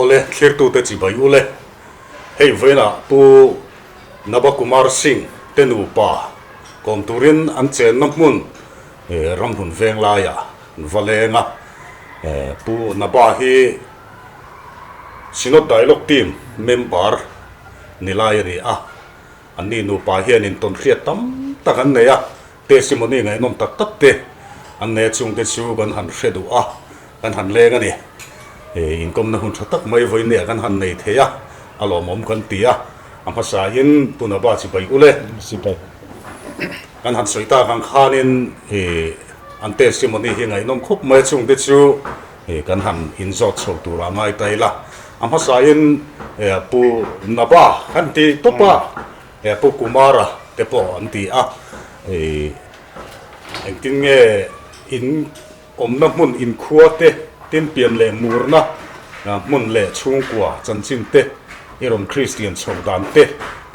Awle, thlirtute chibai ule. Hei vawiinah Pu Naba Kumar Singh te nupa kawm turin an chenna hmun ramhun veng laiah an va leng a. Pu Naba hi Synod Dialogue Team member ni lai a ni a. Anni nupa hian intawnhriat tam tak an nei a, testimony ngaihnawm tak tak te an nei a, chungte chu kan han hre duh a, kan han leng a ni. Inkawmna hun tha tak mai vawiinah kan han nei thei a, a lawmawm kan ti a, a hmasain tuna ba chibai ule kan han sawi tak ang khanin an testimony hi ngaihnawm khawp mai a, chungte chu kan han inzawt chho turah ngai ta ila. A hmasain Pu Naba an ti tawp a, Pu Kumara te pawh an ti a. Engtin nge in awmna hmun inkhua te, tin pian leh murna hmun leh chhungkua chanchin te, i rawn Kristian chho dan te,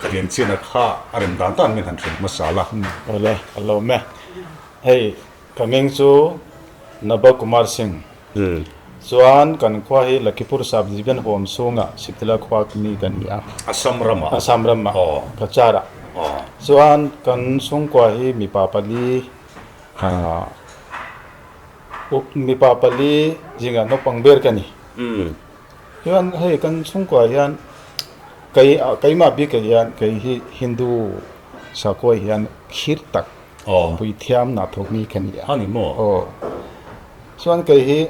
khatiang chin a kha a rem dan dan min han hrilh hmasa la. Awle, a lawm e. Hei, ka hming chu Naba Kumar Singh. Chuan kan khua hi Lakhipur Sub-Division huam chhungah Siptila khua mi kan ni a. Assam ramah. Assam ramah Cachar-ah. Chuan kan chhungkua hi mipa pali mipa pali zingah naupang ber ka ni. Chuan hei kan chhungkua hian kei keimah bikah hian kei hi Hindu sakhua hian khir tak Puithiam na thawk mi ka ni a. A ni maw? Aw. Chuan kei hi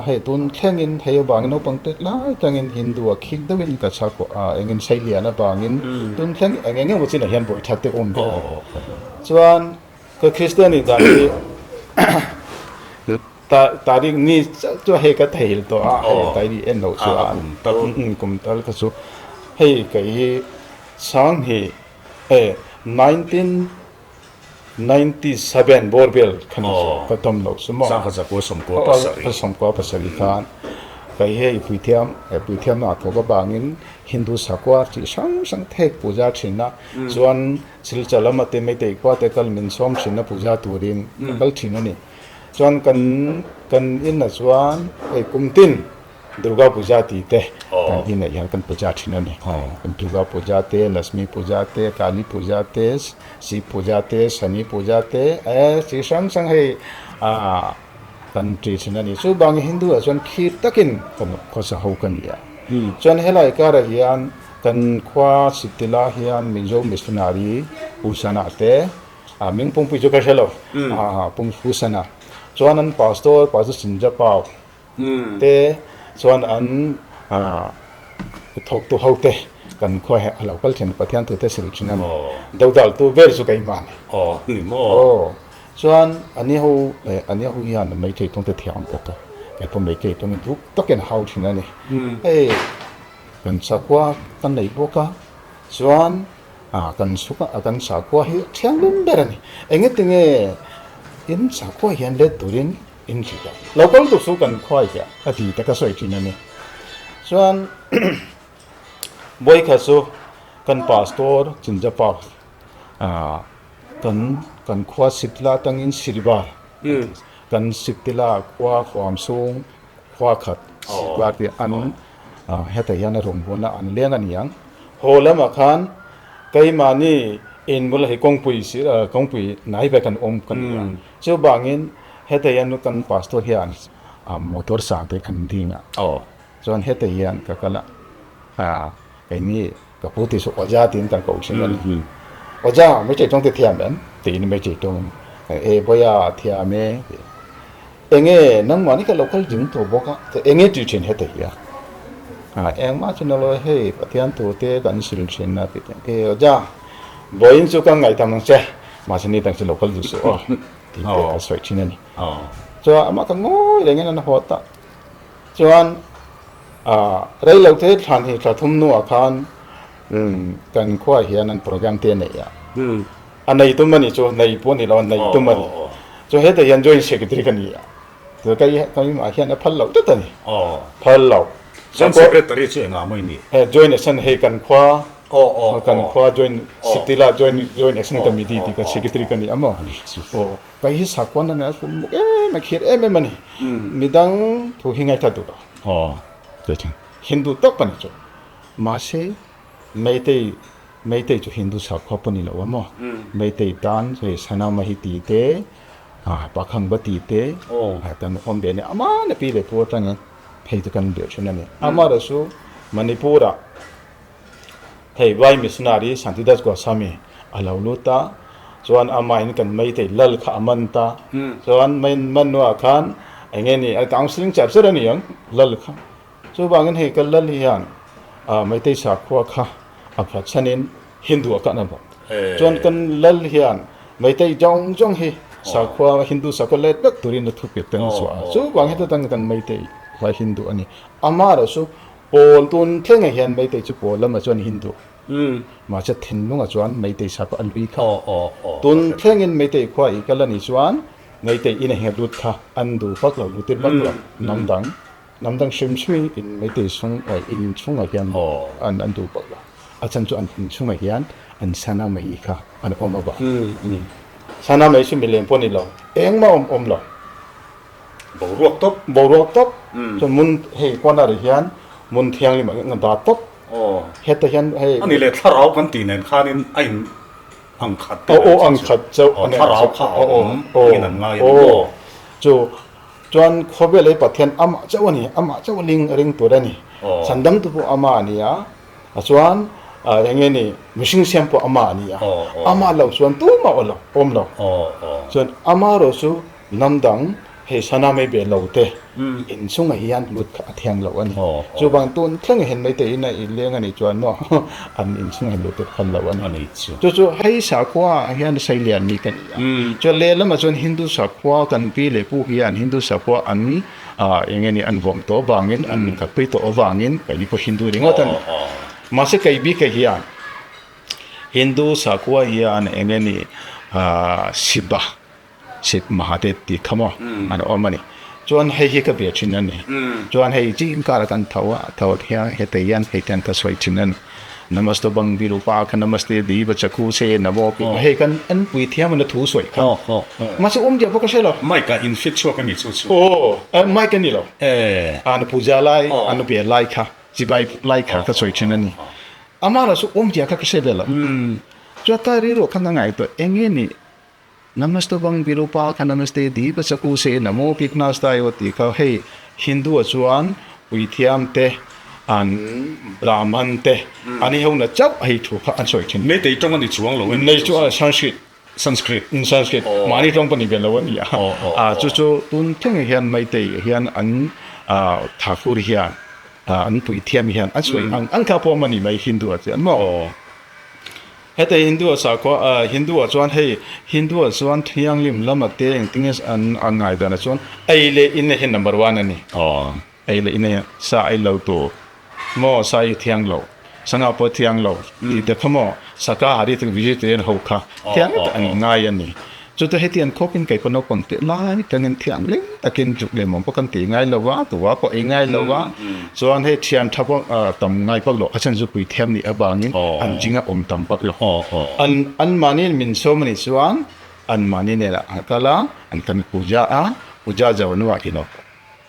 hei tun thlengin hei avangin naupang te lai tangin Hindu a khik deuhin ka chak a, engin Seilian avangin tun thleng eng eng emaw chinah hian buaithat te awm ve a. Chuan ka Kristian nih dan hi tarik ni chu hei ka theihil tawh a, hei tairi en loh chu a kum tal kha chu hei kei hi Sanghnih E 1997 bawrbel kha ni chu ka tawm lo chu maw. Sangha zakua sawmkua pasarih. Sawmkua pasarih khan kei hei puithiam puithiam ah thawk avangin Hindu sakua chi hrang hrang thek puja thin a, chuan Silchar lama te Meitei khua te kal min sawm thin a puja turin ka kal thin a ni. Chuan kan kan inah chuan hei kum tin Durga Puja tih te kan inneih hian kan puja thin a ni. Durga Puja te, Lakshmi Puja te, Kali Puja te, Shiv Puja te, Shani Puja te eh chi hrang hrang hei ah kan ti thin a ni. Chuvangin Hindu ah chuan khir takin kan khawsa ho ka ni a. Chuan helai karah hian kan khua Siptila hian Mizo Missionary Pu Sana te a ming pumpuii chu ka hre lo ah Pu Sana chuan an Pastor Pastor Sinjapau te chuan an thawk tu ho te kan khua hi a lo kal thin Pathian thu te sil thin a ni. Dodal tu ber chu keimah a ni. Aw ni maw. Aw chuan ani ho ani ho hian Meitei tawng te thiam bawk a, kei pawh Meitei tawng in duk takin hau thin a ni. Hei kan sakhua kan nei bawk a chuan kan kan sakhua hi thianghlim ber a ni. Engetinge in sakhua hian let turin In hrilh a, lo kal duh chu kan khuai hiah a ti te ka sawi thin a ni. Chuan Bawikha chu kan pastor Chinjapa kan kan khua Siptila atangin Siribar kan Siptila khua Huamsung khua khat Siribar tih an hetah hian a rawngbawlna an leng a ni ang. Haw lamah khan keimahni inbul hei kawngpui kawngpui hnai vek an awm ka ni a. Chuvangin heta hian kan pastor hian motor sang te kan ding a, chuan heta hian ka kal a, keini ka pu tih chu Oja tiin kan koh thin a ni. Oja Meitei tawng te thiam em? tiin Meitei tawng e Bawia thiam e ti. Enge nangmahni ka lo kal ding tawh bawk a, enge tih thin heta hian? Engmah chu na lo hei Pathian thu te kan sil thin a ti thin. E Oja, vawiin chu ka ngaihtham ang che. Mahse ni dang chu lo kal duh suh aw tih te ka sawi thin a ni. Chuan amah ka ngawi rengin an haw ta. Chuan rei lo te thlan hi thla thum hnuah khan kan khuaah hian an program te a nei a. A nei tum a ni chu, nei pawh a ni lo, a nei tum a ni. Chuan hetah hian joint secretary ka ni a. Chu keimah hian a phal loh tlat a ni. Phal lo. Joint secretary chu engah maw i nih? Joint action hei kan khua kan khua joint city la joint joint action committee tih ka secretary ka ni a maw? Aw kei hi sakhuan a nia em a khir em em a ni. Midang thu hi ngaithla duh lo. Aw. Hindu tak a ni chu. Mahse, Meitei, Meitei chu Hindu sakhua pawh ni lo a maw? Meitei tan hei Sanamahi tih te, Pakhangba tih te kan awm ve a ni. Amah pi leh pu atangin hei chu kan beh thin a ni. Amaherawhchu chu Manipur-ah hei Vai missionary Santidas Goswami a lo lut a, chuan amahin kan Meitei lal kha a man ta. Chuan man hnuah khan eng nge ni, a counselling char char a ni ang lal kha. Chuvangin hei ka lal hian Meitei sakhua kha a phatsanin Hindu a kan a bawk. Chuan kan lal hian Meitei zawng zawng hi sakhua Hindu sakhua let vek turin a thupek te an chhuah a. Chuvang hi chutan kan Meitei kha Hindu a ni. Amaherawh chu pawl tun thlengah hian Meitei chu pawl lamah chuan Hindu. Mahse thinlungah chuan Meitei sakhua a lui kha. Tun thlengin Meitei khua i kal a nih chuan Meitei in a nghet lut kha an duh vak lo, lutir vak lo, hnam dang. Hnam dang hrim hrim in Meitei chung in chungah hian an an duh bawk lo. A chan chu an in chungah hian an sana mai kha an awm avang. Sana mai chu milem pawh ni lo, engmah awm awm lo. Boruak tawp. Boruak tawp. Chuan mun hei corner ah hian mun thianghlim ah an dah tawp. Hetah hian hei. Ani leh thlarau kan tih nen khanin a in ang khat te. Aw ang khat chauh. Thlarau kha a awm angin an ngai a ni maw? Chu Chuan khawvel hi Pathian amah chauh a ni, amah chauh ling ring tur a ni. Chhandamtu pawh amah a ni a, chuan eng nge ni mihring siam pawh amah a ni a, amah lo chuan tumah aw lo, awm lo. Chuan amah erawh chu hnam dang hei sana mai ve lo te inchungah hian lut kha a thiang lo a ni. Chuvang tun thleng hian Meitei in a inleng a nih chuan maw an inchungah hian lut te phal lo a ni. Chu chu hei sakhua ah hian Sailian mi ka ni a. Chuan lehlamah chuan Hindu sakhua kan pi leh pu hian Hindu sakhua an eng nge ni an vawm tawh avangin an kalpui tawh avangin keini pawh Hindu ringawt a ni. Mahse kei bik ah hian Hindu sakhua hian eng nge ni Shiva Shiv Mahadev tih kha maw an awm a ni. Chuan hei hi ka ve thin a ni. Chuan hei zing kara kan tho a, tho hian heta hian hei ten ka sawi thin a ni. Namaste bang birupa kha namaste diva chakhu se namo pi hei kan en pui thiam a thu sawi kha. Mahse awm diah pawh ka hre lo. Mic ah in fit chhuak a ni chu chu. Aw mic a ni lo. An puja lai an be lai kha chibai lai kha ka sawi thin a ni. Amah lah chu awm diah kha ka hre ve lo. Chuan ka rilru khan ka ngaihtuah eng nge ni Namaste bang Virupa kha Namaste Deepa Chakuse Namo Vignasdayo tih kha hei Hindu ah chuan puithiam te an Brahman te an i hona chauh hei thu kha an sawi thin. Meitei tawng a ni chuang lo em? Nei chu a Sanskrit. Sanskrit. Sanskrit. Mahni tawng pawh ni ve lo a ni a. Chu chu tun thleng hian Meitei hian an Thakur hian an puithiam hian an sawi ang ang kha pawh a ni mai Hindu ah chuan maw? Heta Hindu ah sakhua ah Hindu ah chuan hei Hindu ah chuan thianghlim lama te engtin nge an an ngai dan ah chuan ei leh in hi number one a ni. Ei leh in hi sa ei lo tur maw sa hi thiang lo sangha pawh thiang lo tih te kha maw sakahari te vegetarian ho kha thiang tak an ngai a ni. Chuta hetiang khawpin kei pawh naupang teh lai tangin thianghlim takin zuk leh mawm pawh kan ti ngai lo va, tua pawh ei ngai lo va, chuan hei thian tha pawh tam ngai pak lo, a chhan chu pui thiam nih avangin an zinga awm tam pak lo. An anmahni min sawm a nih chuan anmahni nena an kal a, an kan puja a, puja zo hnuah hi lo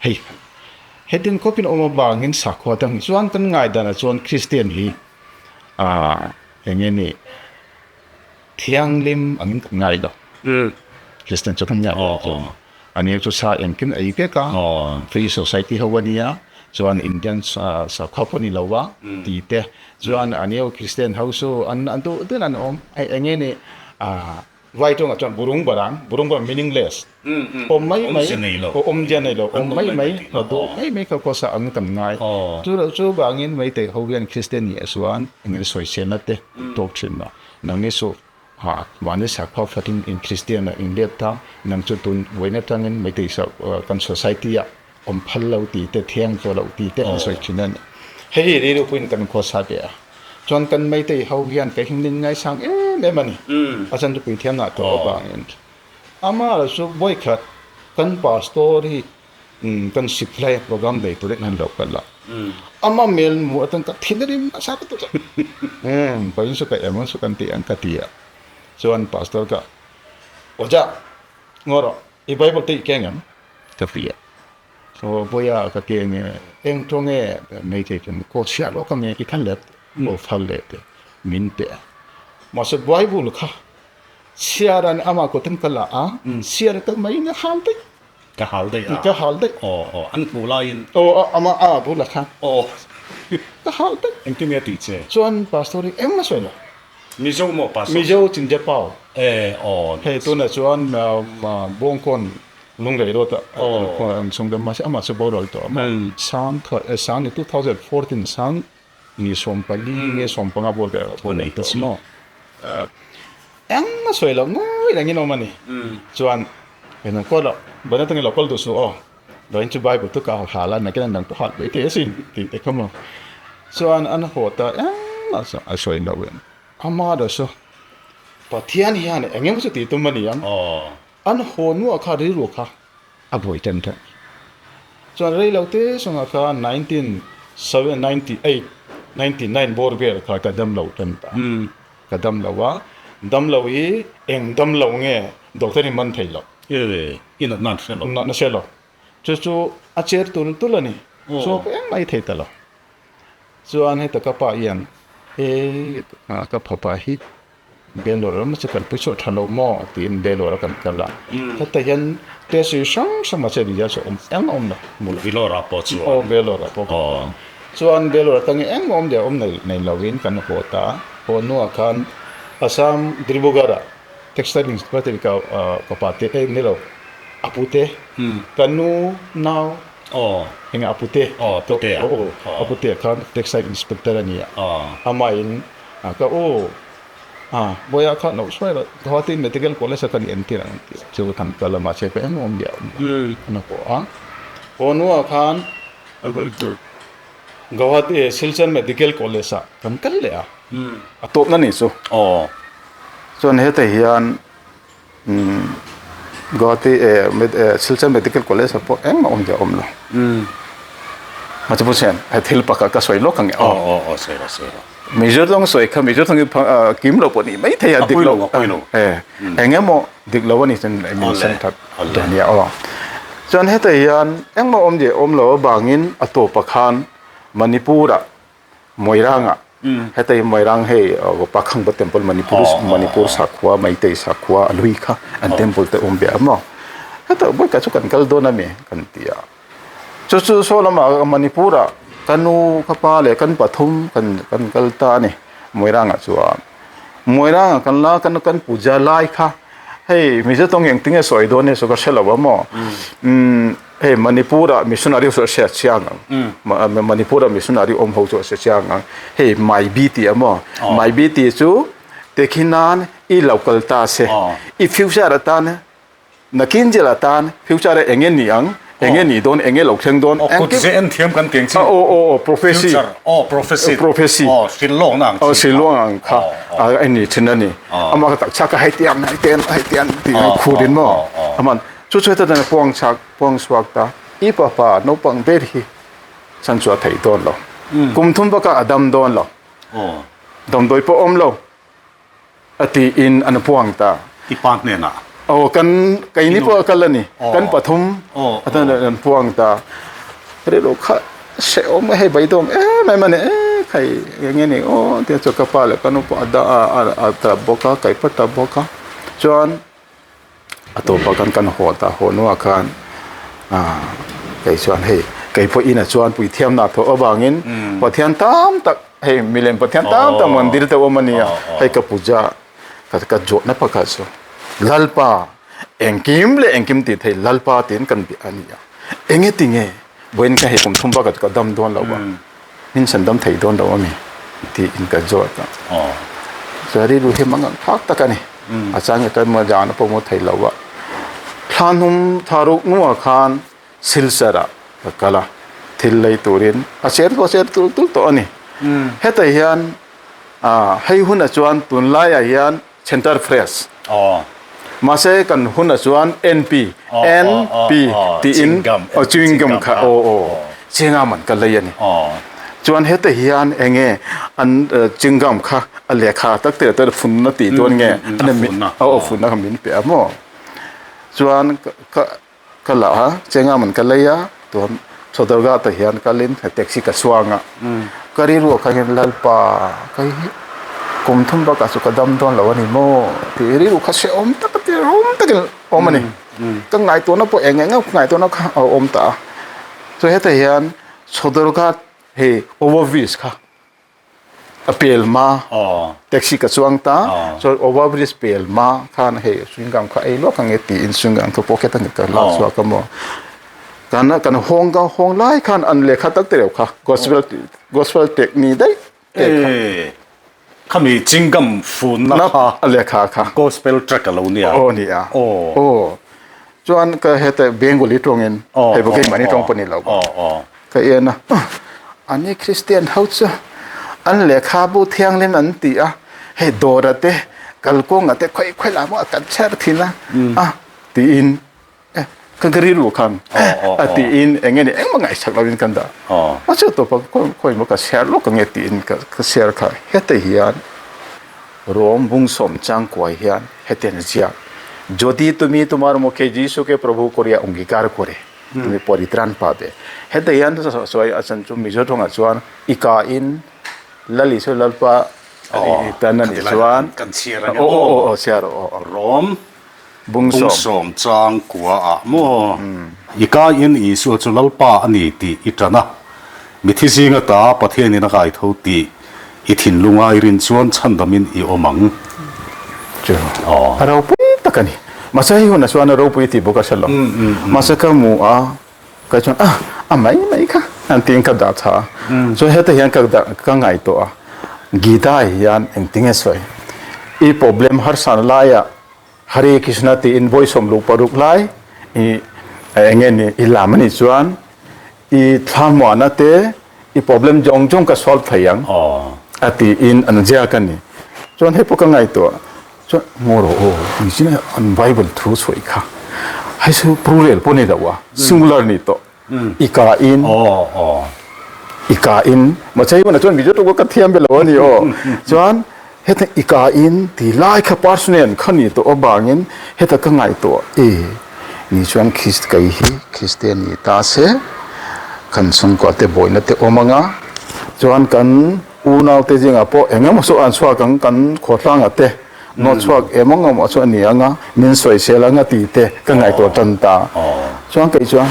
hei hetiang khawpin awm avangin sakhua te ang chuan kan ngaidanah chuan Kristian hi eng nge ni Thianghlim angin kan ngai lo. Christian chu kan ngai lo chu. Ani chu sa engkim ei vek a, free society ho a nia, chuan Indian sakhaw pawh ni lo a ti te. Chuan ani ho Christian ho chu an an duh duhin an awm. Hei eng nge ni vai tawngah chuan burung barang, burung barang meaningless. Awm mai mai, awmzia nei lo, awm mai mai, duh mai mai kha khawsa ang kan ngai. Chu loh chu vangin Meitei ho hian Christian nih ah chuan eng nge sawiselna te tawk thin lo. Nang ni suh, ha, mahni sakhaw fatin in Kristian ah in let ta, nang chu tun vawiin atangin Meitei kan society ah awm phal lo tih te, thiang tawh lo tih te an sawi thin a ni. Hei hi rilru puiin kan khawsa ve a, chuan kan Meitei ho hian kei hi min ngaisang em em a ni, a chan chu puithiam nah tawh avangin. Amah chu vawikhat kan pastor hi Kan siplai program nei turin an lo kal a, ama mel hmuh atan ka thin a rim nasa ka ti pain chu ka em ang chu kan ti ang ka ti a, chuan pastor ka Oja ngaw rawh i bible te i keng em? Ka ti a, Aw vawiah ka ke nge eng tawng nge Meitei chuan kaw chhiah lawk ang nge i khan let aw phal leh teh min pe a. Mahse Bible kha chhiar an amah kut in ka la a, chhiar ka mai in a hal daih. Ka hal daih a. Ka hal daih. Aw aw an hmuh laiin. Aw amah a bulah khan. Aw ka hal daih. Engtin nge tih che? Chuan Pastor hi engmah sawi lo. Mizo maw Pastor? Mizo Chinjapau. E aw. Hei tunah chuan Bawngkawn Lunglei road ah an chhung deuh mahse amah chu boral tawh a sang sang ni 2014 sang ni 14 nge 15 bawr vel a boral tawh a maw engmah sawi loh ngawi rengin awm a ni chuan eng pawh lo bana atangin lo kal duh suh aw vawiin chu bible chu ka hal a nakin an dang pawh hal ve thei asin tih te kha maw chuan an haw ta engmah a sawi loh amah erawh chu Pathian hian eng emaw chu tih tum a ni ang. An haw nuah kha rilru kha a buai tan ta. Chuan rei lo te chungah khan 1998, 99 bawr vel kha ka dam lo tan ta. Ka dam lo a, dam lo hi eng dam lo nge doctor in man thei lo. E, i natna an hre lo. Natna hre lo. Chu chu a cher tul tul a ni. Chuak engmah i thei ta lo. Chuan heta ka pa hian e ka fapa hi Bangalore ram chu kalpui chhuah tha lo maw tiin Bangalore a kan kal a, heta hian test hrang hrang a che ni hian saw awm eng a awm lo. Vellore ah pawh chuan. Aw Vellore ah pawh kan kal a. Chuan Vellore atangin eng awm leh awm nei nei lovin kan haw ta a, haw hnuah khan Assam Dibrugarh ah textile inspector ka ka pa te eh ni lo a pu te ka nu nau eng a pu te aw a pu te khan textile inspector a ni a, amahin ka u A, Bawiha kha lo hruai loh, Guwahati Medical College a kan entir ang tih chu kan kal a, mahse ka eng awm diah awm lo an a pawh a. Haw hnuah khan Guwahati Silchar Medical College ah kan kal leh a, a tawpna ni chu. Chuan hetah hian Guwahati Silchar Medical College ah pawh engmah awm diah awm lo. Mahse he thil pakhat ka sawi lawk ang e aw. Mizo tawng sawi kha Mizo tawng hi kim lo pawh ni mai thei a dik lo eng emaw dik lo a ni chuan min sen that ta nia aw. Chuan hetah hian engmah awm leh awm lo avangin a tawpah khan Manipur-ah Moirang-ah hetah hi Moirang hei Pakhangba temple Manipur Manipur sakhua Meitei sakhua a lui kha an temple te awm ve a maw. Hetah vawi khat chu kan kal dawn a mi kan ti a. Chu chu saw lamah Manipur-ah ka nu ka pa leh kan pathum kan kan kal ta a ni Moirang-ah chuan. Moirang-ah kan la kan kan puja lai kha hei Mizo tawng engtin nge sawi dawn nge saw ka hre lo a maw umm hei Manipur-ah missionary ho chu a hriat chiang ang Manipur-ah missionary awm ho chu a hre chiang ang hei Maibi tih a maw Maibi tih chu tekhi nan i lo kal ta se i future atan Nakin zel atan future ah enge ni ang, enge ni dawn, enge lo thleng dawn. Aw kut ze en thiam kan teng chi. Aw aw aw prophecy. Future aw prophecy. Prophecy. Aw hrilhlawkna ang chi. Aw hrilhlawkna ang kha a ni thin a ni. Amah ka tak chak a hei tiang hei tiang hei tiang tih ang khur in maw. Aman chu chu heta dan puang chak puang chhuak ta i papa naupang ber hi chan chu a theih dawn lo. Kum thum bakah a dam dawn lo. Damdawi pawh awm lo. A tiin an puang ta. I pa hnenah? Aw, kan keini pawh a kal a ni. Kan pathum atan an puang ta. Rilru kha hrehawm hei beidawng em em a ni e khai eng nge ni aw tia chu ka pa leh ka nu pawh a dah a a tap bawk a kai pawh tap bawk a chuan A tawpah khan kan haw ta haw hnuah khan ah kei chuan hei kei pawh inah chuan puithiamna a thawh avangin Pathian tam tak hei milem Pathian tam tak mandir te awm a nia hei ka puja ka ka zawhna pakhat chu Lalpa engkim leh engkim tih theih Lalpa tiin kan bia a ni a enge tinge vawiin ka hei kum thum bakah ka dam dawn lo a min san dam thei dawn lo a mi tiin ka zawt a chuan rilru hi mangang thlak tak a ni. A chang e maw zan pawh maw thei lo a thla hnum thla ruk hnuah khan Silchar ah ka kal a thil lei turin a cher pawh a cher tul tul tawh a ni hetah hian ah hei hunah chuan tunlaiah hian center fresh mahse kan hunah chuan NP NP tiin aw chewing gum kha aw aw chengam an ka lei a ni. Chuan heta hian enge an chewing gum kha a lehkha tak te te funna tih dawn nge a funna kha min pe a maw. Chuan ka ka la a chewing gum an ka lei a Tuan Sadarghat ah hian kalin taxi ka chuang a, ka rilru ah khan hian Lalpa ka hi kum thum bakah chu ka dam dawn lo a ni maw tih rilru kha hrehawm tak a ti rawm takin a awm a ni. Ka ngaihtuahna pawh eng eng emaw ngaihtuahna kha a awm ta a. Chuan hetah hian Sadarghat hei overbridge kha A pel hma taxi ka chuang ta chuan over bridge pel hma khan hei chewing gum kha ei lawk ang e tiin chewing gum kha pocket a ni ka lak chhuak a maw kan kan hawng ka hawng lai khan an lehkha tak te reuh kha gospel gospel tek ni daih te kha khami chewing gum funna kha a lehkha kha gospel track a lo nia aw nia aw chuan ka heta Bengali tawngin hei bawk keimahni tawng pawh ni lo ka en a ani Christian ho chu an lehkhabu thianghlim an ti a hei dawra te kalkawnga te khawi khawi lah maw kan chhiar thin a a tiin ka ka rilru khan a tiin eng nge ni engmah ngaihsak lovin kan dah a chu tawpa khawi maw ka chhiar lawk ang e tiin ka chhiar kha heti hian Rom bung sawm chang kuai hian hetiang ziak, Jodi tumi tumar mukhe Jisu ke Prabhu koriya ongikar kore, tumi poritran pabe. Heta hian sawi a chan chu Mizo tawngah chuan i ka in Lal Isua Lalpa tan a nih chuan Kan chhiar a nia aw. Aw chhiar aw aw. Rom bung sawm chang kua ah maw? I ka in Isua chu Lalpa a ni tih i tan a, mithi zinga ta Pathianin a kaitho tih i thinlunga i rin chuan chhandamin i awm ang. Chu a ropui tak a ni. Mahse hei hunah chuan a ropui tih bawk a hre lo. Mahse ka hmu a, ka chuan a a mai mai kha an tiin ka dah tha a. Chuan heta hian ka dah ka ngaihtuah a, Gita hian engtinge sawi? I problem harsan laiah Hare Krishna tiin vawi 16 lai i eng nge ni i lam a nih chuan i thlamuahna te i problem zawng zawng ka solve thei ang a tiin an ziak a ni. Chuan hei pawh ka ngaihtuah chuan ngaw rawh aw engtin an Bible thu chhuah kha hei chu plural pawh ni lo a singular ni tawh i ka in i ka in mahse hei hunah chuan Mizo tawk ka thiam be lo a ni aw chuan heta i ka in ti lai kha personal kha ni tawh avangin heta ka ngaihtuah e ni chuan Christ kei hi Kristian ni ta se kan chhungkua te buaina te awm anga chuan kan unau te zingah pawh eng emaw saw an chhuak ang kan khawtlangah te Nawt chhuak em ang emaw chu a ni ang a, min sawisel ang a ti te ka ngaihtuah tan ta. Chuan kei chuan,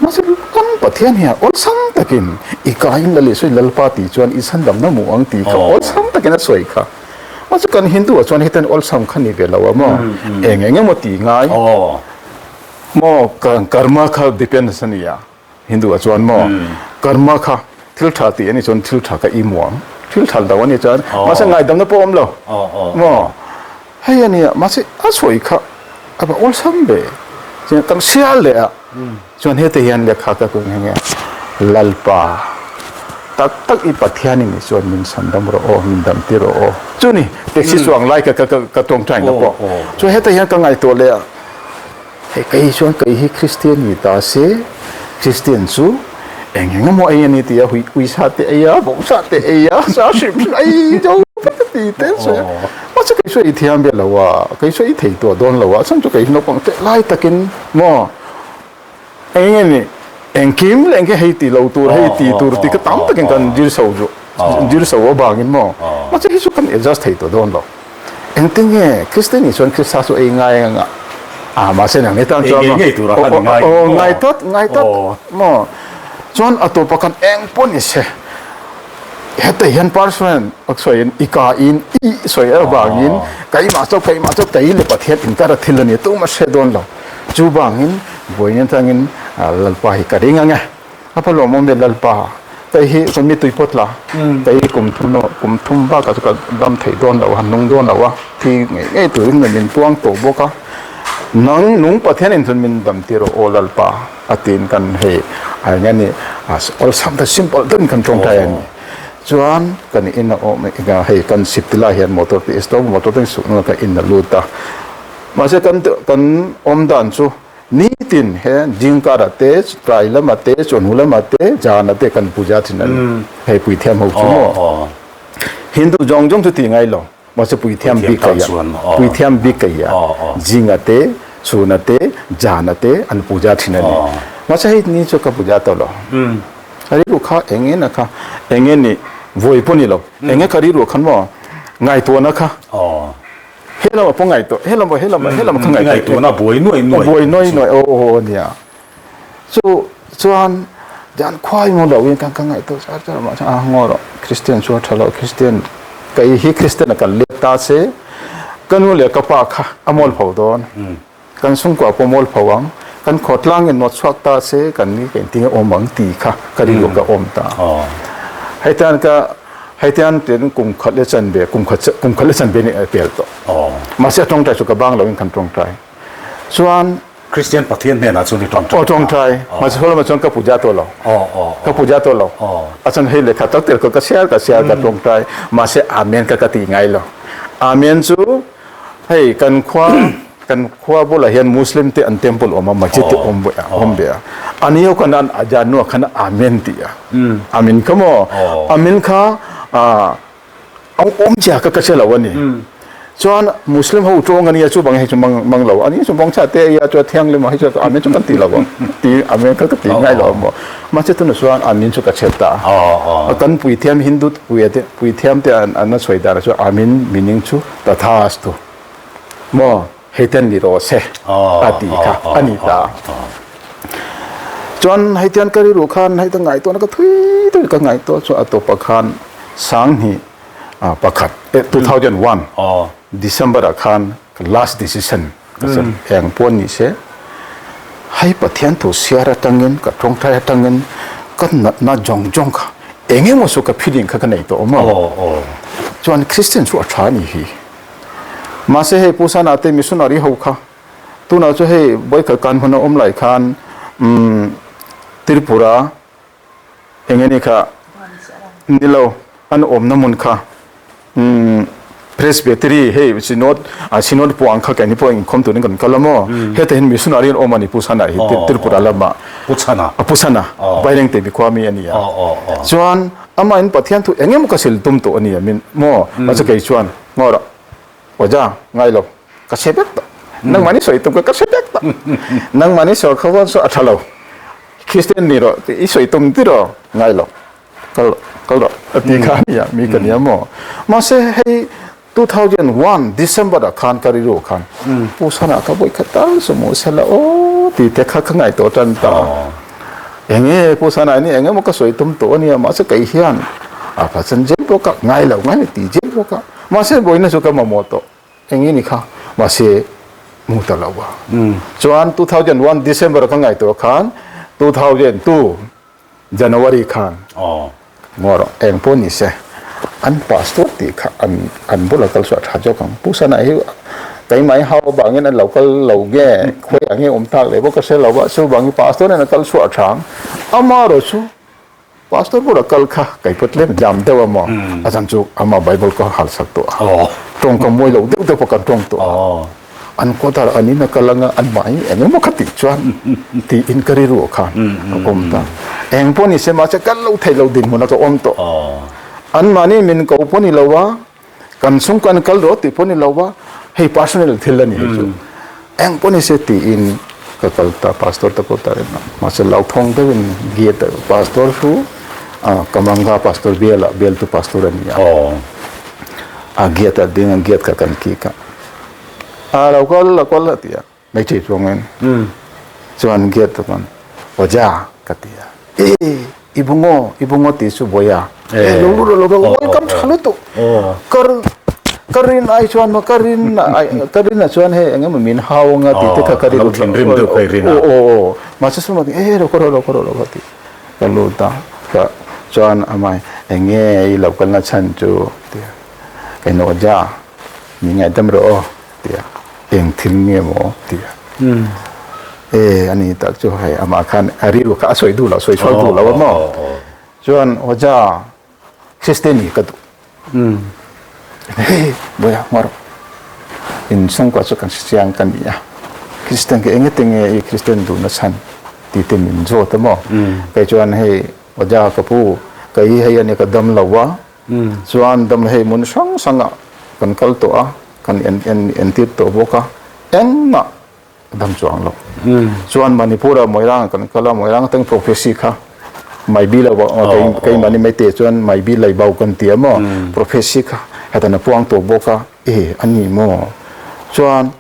Mahse kan Pathian hian awlsam takin i kaiin la leh sawi Lalpa tih chuan i chhandamna hmuh ang tih kha awlsam takin a sawi kha. Mahse kan Hindu ah chuan hetiang awlsam kha ni ve lo a maw? Eng eng emaw tih ngai maw karma kha depends a nia. Hindu ah chuan maw karma kha thil tha tih a nih chuan thil tha kha i muang thil tha lo a nih chuan mahse ngaidamna pawh a awm lo maw hei a nia mahse a sawi kha a va awlsam ve chuan kan hria leh a chuan hete hian lehkha ka kun nghe nghe Lalpa tak tak i Pathian i nih chuan min chhandam rawh aw min dam tir rawh aw chu ni taxi chuang lai ka ka ka tawngtai na pawh chuan hete hian ka ngaihtuah leh a. Hei kei chuan kei hi Kristian ni ta se, Kristian chu eng eng emaw ei a ni tih a hui uisa te ei a, vawksa te ei a, sa hrim hrim ei zo vek a ti te sawi a. Mahse kei chu ei thiam ve lo a, kei chu ei thei tawh dawn lo a, chhan chu kei hi naupang teh lai takin maw eng nge ni engkim leh engkim hei ti lo tur hei ti tur tih ka tam takin kan zir chho duh zir chho avangin maw mahse hei chu kan adjust thei tawh dawn lo. Engtin nge Kristian nih chuan Krista chu ei ngai ang a, a mahse nang ni tan chuan maw aw ngai tawt ngai tawt maw chuan a tawpah khan eng pawh ni se heta hian person a sawiin i ka in i sawi avangin keimah chu keimah chu kei leh Pathian inkar a thil a ni tumah hre dawn lo chuvangin vawiin atangin Lalpa hi ka ring ang e. A pa lawmawm ve Lalpa, kei hi ka mi tui pawt la, kei hi kum thum kum thum bakah chu ka dam thei dawn lo a, han nung dawn lo a, thi ngei ngei turin min puang tawh bawk a, nang nung Pathian in chuan min dam tir rawh aw Lalpa a tiin kan hei a eng a ni awlsam ta simple deuhin kan tawngtai a ni. Chuan kan in a awm hei kan sip ti lai hian motor te stop motor te sukna ka in a lut a, mahse kan kan awm dan chu Nitin he zingkarah te, tlai lamah te, chawhnu lamah te, zanah te kan puja thin a ni. Hei puithiam ho chu maw? Hindu zawng zawng chu ti ngai lo. Mahse puithiam bik a ia. Puithiam bik a ia. Zingah te, Chhuna te, Jana te an puja thin a ni. Mahse hei ni chu ka puja tawh lo. Ka rilru kha eng en a kha, eng nge ni vawi pawh ni lo, eng nge ka rilru khan maw ngaihtuahna kha he lamah pawh ngaihtuah, he lamah he lamah he lamah kha ngaihtuah. Ngaihtuahna buai nuai nuai. Buai nuai nuai aw aw a nia. Chu chuan jan khuai maw lo in kan ka ngaihtuah char char mahse a ngaw rawh Christian chu a tha lo Christian kei hi Christian a kan let ta se ka nu leh ka pa kha a mawl pho dawn kan chhungkua pawh mawl pho ang kan khawtlang in nawt chhuak ta se kan ni ka intinge awm ang tih kha ka rilru ka awm ta hei tan ka hei tan tin kum khat leh chanve kum khat kum khat leh chanve ni a pel tawh mahse a tawngtai chu ka bang lo in kan tawngtai chuan Christian Pathian hnenah chuan i tawngtai. Aw tawngtai. Mahse hlawm chuan ka puja tawh lo. Ka puja tawh lo. A chan hei lehkha tak tel ka siar ka siar ka tawngtai. Mahse amen ka ka ti ngai lo. Amen chu hei kan khua kan khua bulah hian Muslim te an temple awm a masjid te awm ve awm ve a. Ani ho khan an ajan nu khan amen ti a. Amen kha maw? Amen kha awmzia ka ka hre lo a ni. Chuan Muslim ho tawng a nia chu bang hei chu mang mang lo a ni chu bawng cha te ia chu thianghlim a hei chu amen chu kan ti lo a ti amen kha ka ti ngai lo maw mahse tunah chuan amin chu ka chhe ta a kan puithiam Hindu pui te puithiam te an an sawi dan chu amin meaning chu tathastu maw hei ten ni rawh se a ti kha a ni ta chuan hei tian ka rilru khan hei ta ngaihtuahna ka thui thui ka ngaihtuah chu a tawpah khan sanghnih pakhat 2001 December ah khan ka last decision ka sawi eng pawh ni se hei Pathian thu siar atangin ka tawngtai atangin ka natna zawng zawng kha eng emaw chu ka feeling kha ka nei tawh awm a chuan Christian chu a tha a ni hi. Mahse hei Pu Sana te missionary ho kha tunah chu hei Boikhat kan hun a awm lai khan umm Tripura eng nge ni kha ni lo an awmna hmun kha umm Presbytery hei Synod a Synod puang kha keini pawh inkhawm turin kan kal a maw hetah hian missionary an awm a ni Pu Sana hi Tripura lamah Pu Chhana Pu Chhana Vairengte mikhua mi a ni a chuan Amahin Pathian thu eng emaw ka sil tum tawh a ni a min maw? Mahse kei chuan, Ngaw rawh, Oja, ngai lo, ka hre vek tawh. Nangmahni sawi tum kha ka hre vek tawh. Nangmahni sawi kha chuan saw a tha lo. Kristian ni rawh tih i sawi tum ti rawh, ngai lo, kal rawh, kal rawh a ti kha a nia, mi ka nia maw? Mahse hei 2001 December ah khan ka rilru khan Pu Sana ka vawi khat tal chu hmuh se la aw tih te kha ka ngaihtuah tan ta. Enge Pu Sana hi eng emaw ka sawi tum tawh a nia mahse kei hian a pachan zel bawk a, ngai lo ngai lo ti zel bawk a. Mahse vawiina chu ka mamawh tawh eng nge ni kha mahse hmu ta lo a. Chuan 2001 December ka ngaihtuah khan 2002 January khan ngaw rawh eng pawh ni se an pastor tih kha an an bula kal chu a tha zawk ang Pu Sana hi keimah hi hau avangin an lo kal lo nge khawiah nge awm tak leh bawk ka hre lo a chuvangin pastor nen a kal chu a tha ang amaherawh chu pastor bula kal kha kei pawh tlem jam deuh a maw a chan chu ama bible ka hal sak tawh a tawngkam mawi lo deuh deuh pawh kan tawng tawh a. An kawt a an in a kal anga an mahni eng emaw kha tih chuan tiin ka rilru khan a awm ta. Eng pawh ni se mahse kal lo theih lo dinhmun a ka awm tawh. An mahni min ko pawh ni lo a, kan chhungkaw an kal rawh tih pawh ni lo a, hei personal thil a ni hei chu. Eng pawh ni se tiin ka kal ta pastor te pawh ta mahse hlauthawng deuhin gate pastor chu Kamanga pastor bial ah bialtu pastor a ni a. A gate ah ding a gate kha kan kik a. A lo kal lo kal a ti a, hmeichhe chuangin chuan gate ah chuan Oja ka ti a, e i bu ngaw i bu ngaw tih chu buai a, e lo lut rawh lo lut rawh welcome tha lutuk ka ka rin ai chuan maw ka rin ka rin ah chuan hei eng emaw min hau anga tih te kha ka rin lo thinrim deuh kha i rin a, aw aw mahse sum a ti e lo kal rawh lo kal rawh lo ti ka lut a ka chuan amah eng nge i lo kalna chhan chu ti a, eng Oja. Min ngaihdam rawh aw ti a, eng thil nge maw ti a. E a ni tak chu hei amah khan a rilru kha a sawi duh lo, sawi chhuak duh lo a maw. Chuan Hoja Christian hi ka duh. Hei Boya hma rawh, in chhungkua chu kan hrechiang ka ni a, Christian ka eng enge i Christian duhna chhan tih te min zawt a maw. Kei chuan hei Hoja ka pu, kei hi hei a ni ka dam lo a, Chuan dam hei hmun hrang hrangah kan kal tawh a, kan en en entir tawh bawk a, engmah dam chuang lo. Chuan Manipur-ah Moirang-ah kan kal a, Moirang atang prophecy kha Maibi lo keimahni Meitei chuan Maibi Leibau kan ti a maw, prophecy kha hetan a puang tawh bawk a, e a ni maw? Chuan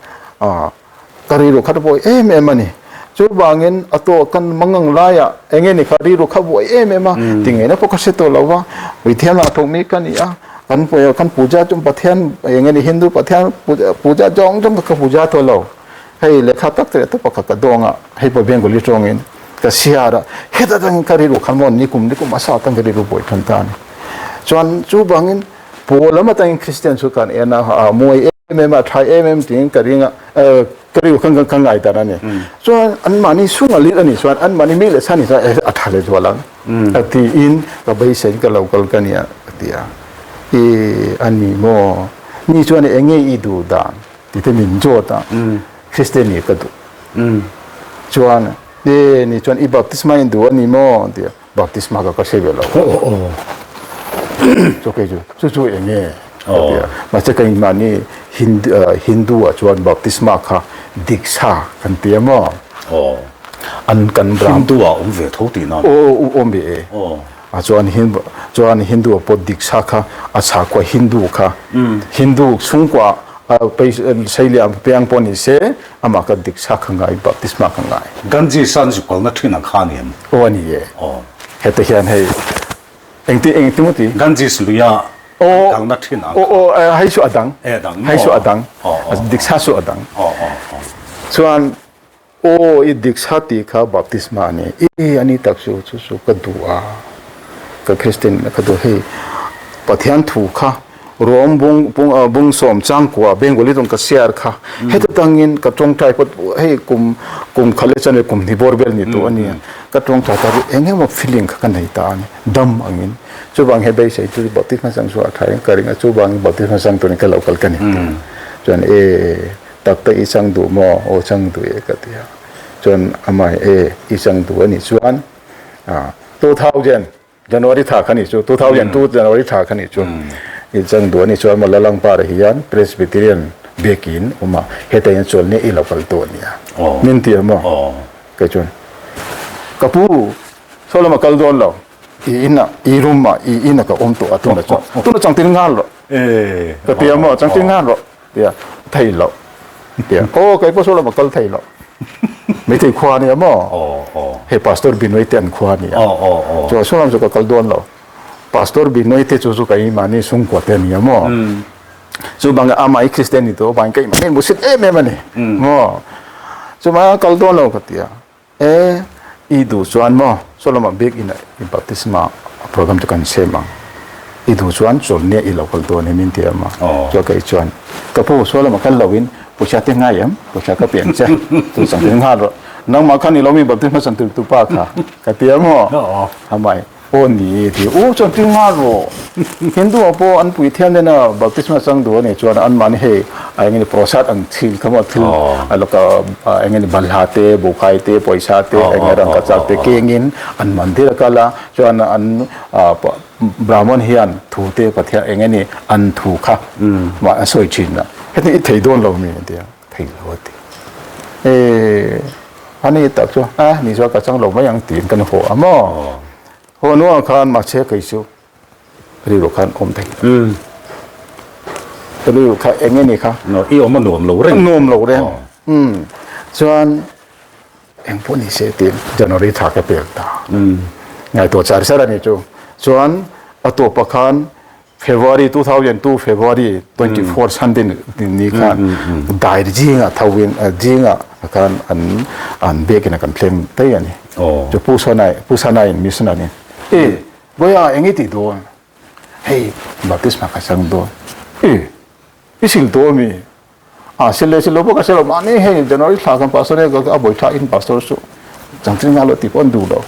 ka rilru kha buai em em a ni. Chuvangin a tawh kan mangang laiah eng nge ni kha rilru kha buai em em a, tingeina pawh ka hre tawh lo va, Puithiam ah thawk mi ka ni a, kan kan puja chu Pathian eng nge ni Hindu Pathian puja zawng zawng ka puja tawh lo. Hei lehkha tak leh tak pakhat ka dawng a, hei pawh Bengali tawngin ka chhiar a, heta tangin ka rilru khan maw nikum nikum a sa tang ka rilru buai than ta a ni. Chuan chuvangin pawl lam atangin Kristian chu kan en a, a mawi em em a, a tha em em tiin ka ring a, ka rilru khan ka ngai dan a ni. Chuan anmahni sung a lit a nih chuan anmahni mi leh sa nih chuan a tha leh zual ang a tiin ka beiseiin ka lo kal ka nia ka ti a. I a ni maw? Ni chuan eng nge i duh dan? Ti te min zawt a, Kristian nih ka duh. Chuan e ni chuan i baptisma in duh a ni maw? Ti a, baptisma ka ka hre ve lo. Chu kei chu, chu chu eng nge? Ka ti a, mahse ka inmahni Hindu ah chuan baptisma kha diksa kan ti a maw? An kan Brahmin. Hindu ah awm ve tho tihna a ni. Aw awm ve e. A chuan chuan Hindu pawh diksa kha a chhakua Hindu kha Hindu chhungkua seiliah piang pawh ni se amah kha diksa kha ngai baptisma kha ngai. Ganges an zu kalna thin ang kha a ni em? Aw a ni e. Heta hian hei engti engti maw ti? Ganges luia an kalna thin ang kha. Aw aw hei chu a dang. E a dang maw? Hei chu a dang. Diksa chu a dang. Chuan Aw, i diksa tih kha baptisma a ni. I a ni tak chu, chu chu ka duh a, ka Kristian ka duh hei. Pathian thu kha Rom bung bung bung sawm changkua Bengali tawng ka share kha heta tangin ka tawngtai pawh hei kum kum khat leh chuan kum hnih bawr vel ni tawh a nia. Ka tawngtai ta ri eng emaw feeling kha ka nei ta a ni, dam angin. Chuvang he beisei chu baptisma chang chu a tha in ka ring a, chuvangin baptisma chang turin ka lo kal ka ni. Chuan e. Tak tak i chang duh maw? Aw chang duh e ka ti a. Chuan amah e i chang duh a nih chuan 2000 January thla kha nih chu 2002 January thla kha nih chu i chang duh a nih chuan maw Lalangpara hian Presbyterian biakin awm a hetah hian chuan nia i lo kal tawh a nia min ti a maw? Kei chuan ka pu saw lamah kal dawn lo i inah i room ah i inah ka awm tawh a tunah chuan tunah chang tin nghal rawh ka ti a maw chang tin nghal rawh. Tia thei loh tia aw kei pawh saw lamah kal thei loh Meitei khua ania maw hei Pastor Binoy te an khua ania chuan saw lam chu ka kal dawn lo Pastor Binoy te chu chu kei mahni chhungkua te ania maw chu bang amah hi Christian ni tawh avangin kei mahni musit em em ani maw chuvang kal dawn lo ka tia E, i duh chuan maw saw lamah bik in i baptisma program chu kan siam ang. I duh chuan chawlhnia i lo kal dawn em in ti a maw? Chuan kei chuan ka pu saw lamah kal lo in pawisa te ngai em? Pawisa ka pian che tu chang tin nghal rawh. Nangmah khan i lo mi baptisma chan tur tu pa kha ka ti a maw? Amai. Aw ni ti u chuan ti nghal rawh. Hindu ah pawh an puithiam nen a baptisma chang duh a nih chuan anmahni hei a eng nge prasad ang thil kha maw thil a lawka a eng nge balhla te buhkai te pawisa te eng nge rangkachak te kengin an mandir a kal a chuan an Brahman hian thu te Pathian eng nge ni an thu kha mah a sawi thin a heti i thei dawn lo mi a ti a. Thei lo a ti. E, a ni tak chu a ni chuan ka chang lo mai ang tiin kan haw a maw. Haw hnuah khan mahse kei chu rilru khan awm thei lo. Rilru kha eng nge ni kha? No, i awm a nuam lo reng. Nuam lo reng. Um, chuan eng pawh ni se tiin January thla ka pel ta. Ngaihtuah char char a ni chu. Chuan a tawpah khan February 2002 February 24 Sunday ni khan dai zinga thawin zinga khan an an biakin kan thleng tai ani chu pu sanai pu sanai in mission ani e goya engi ti don hei baptisma ka sang don e isil do mi A sile silo bawk a silo mahni hei January thla kan pastor e a bawi tha in pastor chu changtling nga lo ti pawh an duh lo.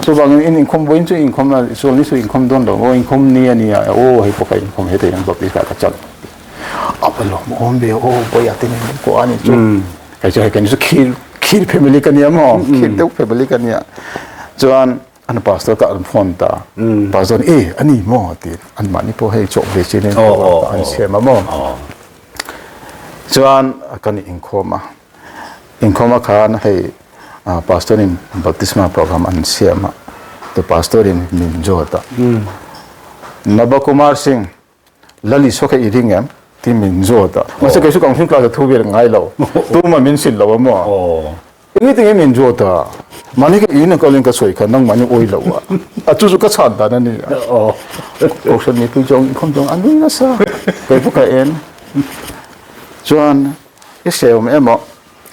Chuvangin in inkhawm vawiin chu inkhawm a sual ni chu inkhawm dawn lo aw inkhawm ni a nia aw hei pawh ka inkhawm heta hian baptist ka ka chan a va lawm awm ve aw bawi a te nen min kuah a ni chu. Hei chu hei kan chu khil khil family ka nia maw khil deuh family ka nia chuan An pastor ka an phone ta. Pastor nih e ani maw ti an mahni pawh hei chawh ve chin in an siam a maw. Chuan kan inkhawm a. Inkhawma khan hei pastor in baptisma program an siam a, to pastor in min zawt a. Nabakumar Singh Lal Isua kha i ring em? Tih min zawt a. Mahse kei chu kan hlim class a thu vel ngai lo. Tuma min hrilh lo a maw? Engtin min zawt a? Mahni ka in a kalin ka sawi kha nangmahni awi lo a. A chu chu ka chhan dan a ni a. Kohhran mipui zawng inkhawm zawng a nui nasa. Kei pawh ka en. Chuan i hrehawm em a,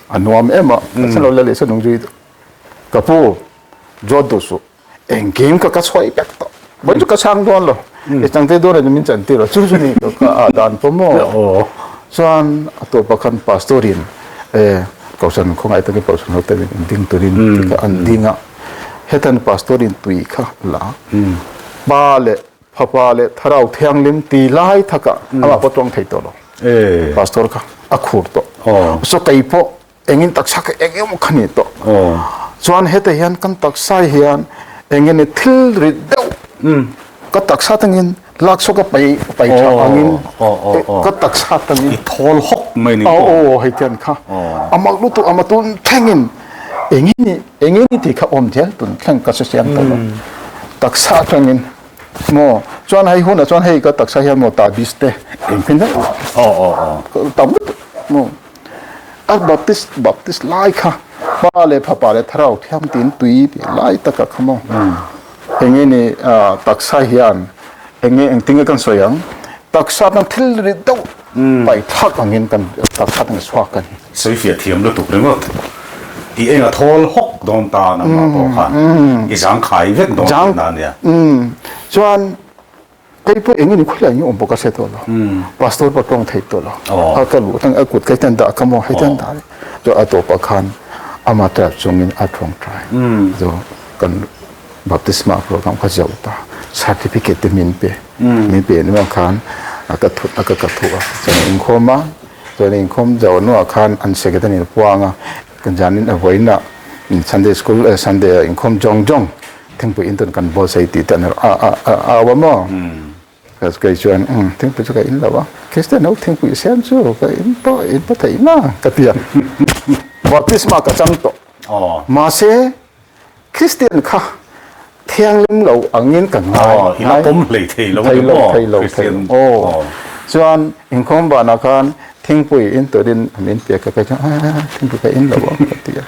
a nuam em a, ka chhan lo Lal Isua nung zui ka pu zawt duh suh. Engkim ka ka chhuah vek tawh. Vawi chu ka chhang dawn lo. I changte dawn a min chan tir a. Chu chu ni ka a dan pawh maw. Chuan a tawpah khan pastor in e kohhran khawngaih takin kohhran ho te min ding turin ti kha an ding a. Hetan pastor in tui kha la pa leh fapa leh thlarau thianghlim ti lai thakah amah pawh tawng thei tawh lo. Pastor kha a khur tawh. So kei pawh Engin taksa kha eng emaw kha ni tawh. Chuan hetah hian kan taksa hian engemaw thil rit deuh ka taksa tangin lakchhuak a pai pai tha angin ka taksa tangin i thawl hawk mai ni aw aw hei tian kha a mak lutuk a tun thlengin engin engin tih kha awm zel tun thleng ka hre chiang tawh lo taksa tangin maw chuan hei hunah chuan hei ka taksa hian maw tabis te engtin deuh tam lutuk maw A Baptist Baptist lai kha Pa leh Fapa leh Thlarau Thiang tiin tui tih lai taka kha maw? Enge ni taksa hian enge engtin nge kan sawi ang? Taksa tan thil ri deuh paih thlak angin kan taksa tan chhuak a ni. Sawi fiah thiam lutuk ringawt. I eng a thawl hawk dawn ta nangmah pawh khan i zangkhai vek dawn tihna a nia. Chuan Kei pawh eng in khawilai nge awm pawh ka hre tawh lo. Pastor pawh tawng thei tawh lo. A ka luh atang a kut ka hian dah ka maw hei hian dah chu a tawpah khan ama tap chungin a tawngtai. Chu kan baptisma program kha zo ta certificate te min pe. Min pe hnuah khan ka thut a ka ka thu a. Chuan inkhawm a chuan inkhawm zo hnuah khan an secretary a puang a kan zanin a vawiinah Sunday school Sunday ah inkhawm zawng zawng Thingpui in tun kan buatsaih tih te an a a a au a maw? Kei chuan umm thingpui chu ka in lo a, Kristian ho thingpui siam chu ka in pawh in pawh theih ma ka ti a. Baptisma ka chang tawh. Mahse Kristian kha thianghlim lo angin ka ngai. I la pawm hlei thei lo a ni maw? Thei lo thei lo. Aw. Chuan inkhawm banah khan thingpui in turin min pek a, kei chuan a thingpui ka in lo a ka ti a.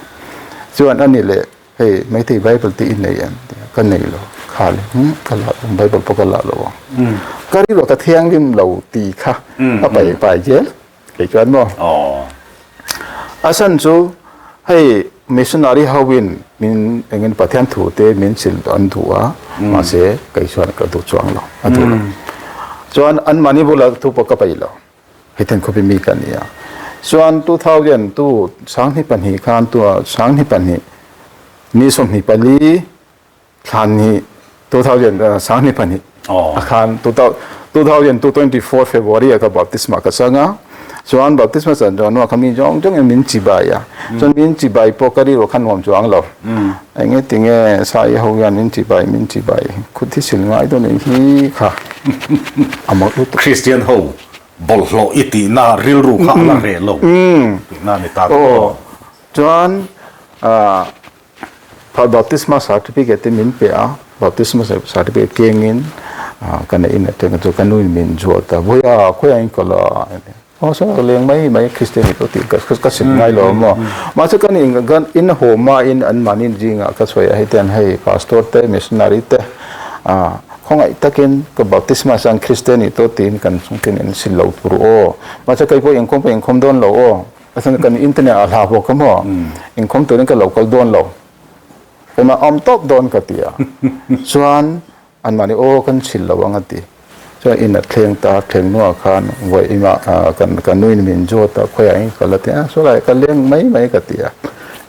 Chuan ani leh Hei Meitei Bible te i nei em? Ti a, ka nei lo. Kha le, hm, ka la lo, Bible pawh ka la lo ang. Ka rilru ka thianghlim lo ti kha a pai pai zel kei chuan maw? A chhan chu hei missionary ho in min engin Pathian thu te min chilh an duh a, mahse kei chuan ka duh chuang lo, a duh lo. Chuan anmahni bulah thu pawh ka pai lo. Hetiang khawpin mi ka ni a. Chuan 2002 22 khan tu 22 ni 24 thlan ni 2022 a khan 2024 February a ka baptisma ka chang a. Chuan baptisma chan chuan nuah kha mi zawng zawng in min chibai a. Chuan min chibai pawh ka rilru kha nuam chuang lo. Enge tinge sai ho hian min chibai min chibai khut hi sil ngai dawn eng hi kha a mak lutuk. Christian ho bawlhhlawh i tihna rilru kha a la reh lo tihna a ni ta tawh lo. Chuan baptisma certificate te min pe a, baptisma certificate kengin ka neih in atanga chu ka nu in min zuat a, vawiah khawiah in kal a? Aw saw ka leng mai mai Kristian ni tawh tih ka ka sim ngai lo maw. Mahse kan in kan in haw hmain an mahni zingah ka sawi a hei ten hei pastor te missionary te ah khawngaih takin ka baptisma chuan Kristian ni tawh tiin kan chhungten in sil lo tur aw. Mahse kei pawh inkhawm pawh inkhawm dawn lo aw. Pasal kan internet a hla bawk a maw. Inkhawm turin ka lo kal dawn lo. Keimah awm tawp dawn ka ti a. Chuan An mahni aw kan chhilh lo ang a ti. Chuan in a thleng ta, thleng hnuah khan vawi imah kan ka nuin min zawt a, khawiah in kal a ti a, saw lai ka leng mai mai ka ti a.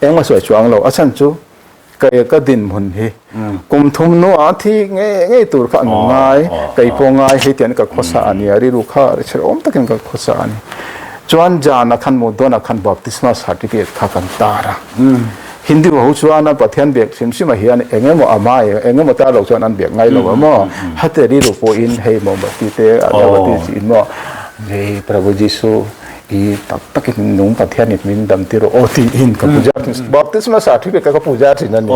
Engmah sawi chuang lo, a chhan chu kei ka dinhmun hi kum thum hnuah thi ngei ngei tur kha an ngai, kei pawh ngai hei tian ka khawsa a nia, rilru kha hrehawm takin ka khawsa a ni. Chuan Jana khan Mudona khan baptisma certificate kha kan tar a. Hindu ho chuan a Pathian biak hrim hrim ah hian eng emaw a hma eng emaw ta lo chuan an biak ngai lo a maw? Hate rilru pawhin hei mawmbati te agarbati chi in maw hei Prabhu Jisu I tak takin nung Pathian in min dam tir rawh aw tiin ka puja thin. Baptisma certificate kha ka puja thin a ni.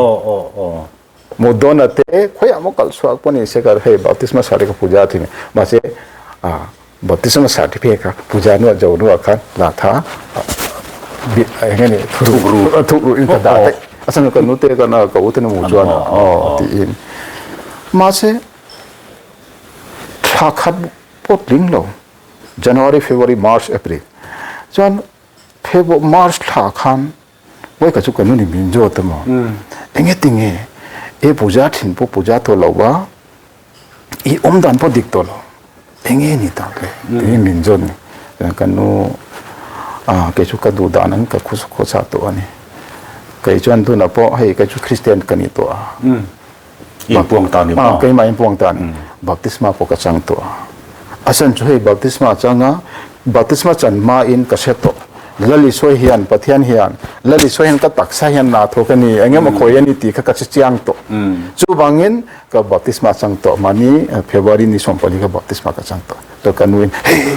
Mudona te khawiah maw kalh chhuak pawh ni se ka hei baptisma certificate ka puja thin. Mahse baptisma certificate kha puja nuah jo nuah khan la tha eng nge ni thuk thuk ru in ka dah daih. A chhan chu ka nute ka na ka u te na mu chuan aw tiin. Mahse thla khat pawh tling lo. January, February, March, April chuan February, March thla khan vawi khat chu ka nuni min zawt a maw enge tinge e puja thin pawh puja tawh lo va i awm dan pawh dik tawh lo enge ni tak le tiin min zawt ni chuan ka nu ah kei chu ka duh dan an ka khawsa tawh a ni kei chuan tunah pawh hei kei chu Christian ka ni tawh a. Inpuang ta ni maw? Keimah inpuang ta ni. Baptisma pawh ka chang tawh a. A chan chu hei baptisma chang a, baptisma chan hmain ka hre tawh. Lal Isua hian, Pathian hian, Lal Isua hian ka taksa hian na tho ka ni, eng emaw khawi a ni tih kha ka hre chiang tawh. Chuvangin ka baptisma chang tawh. Mahni February ni 14 kha baptisma ka chang tawh. Chuan ka nuin, Hei!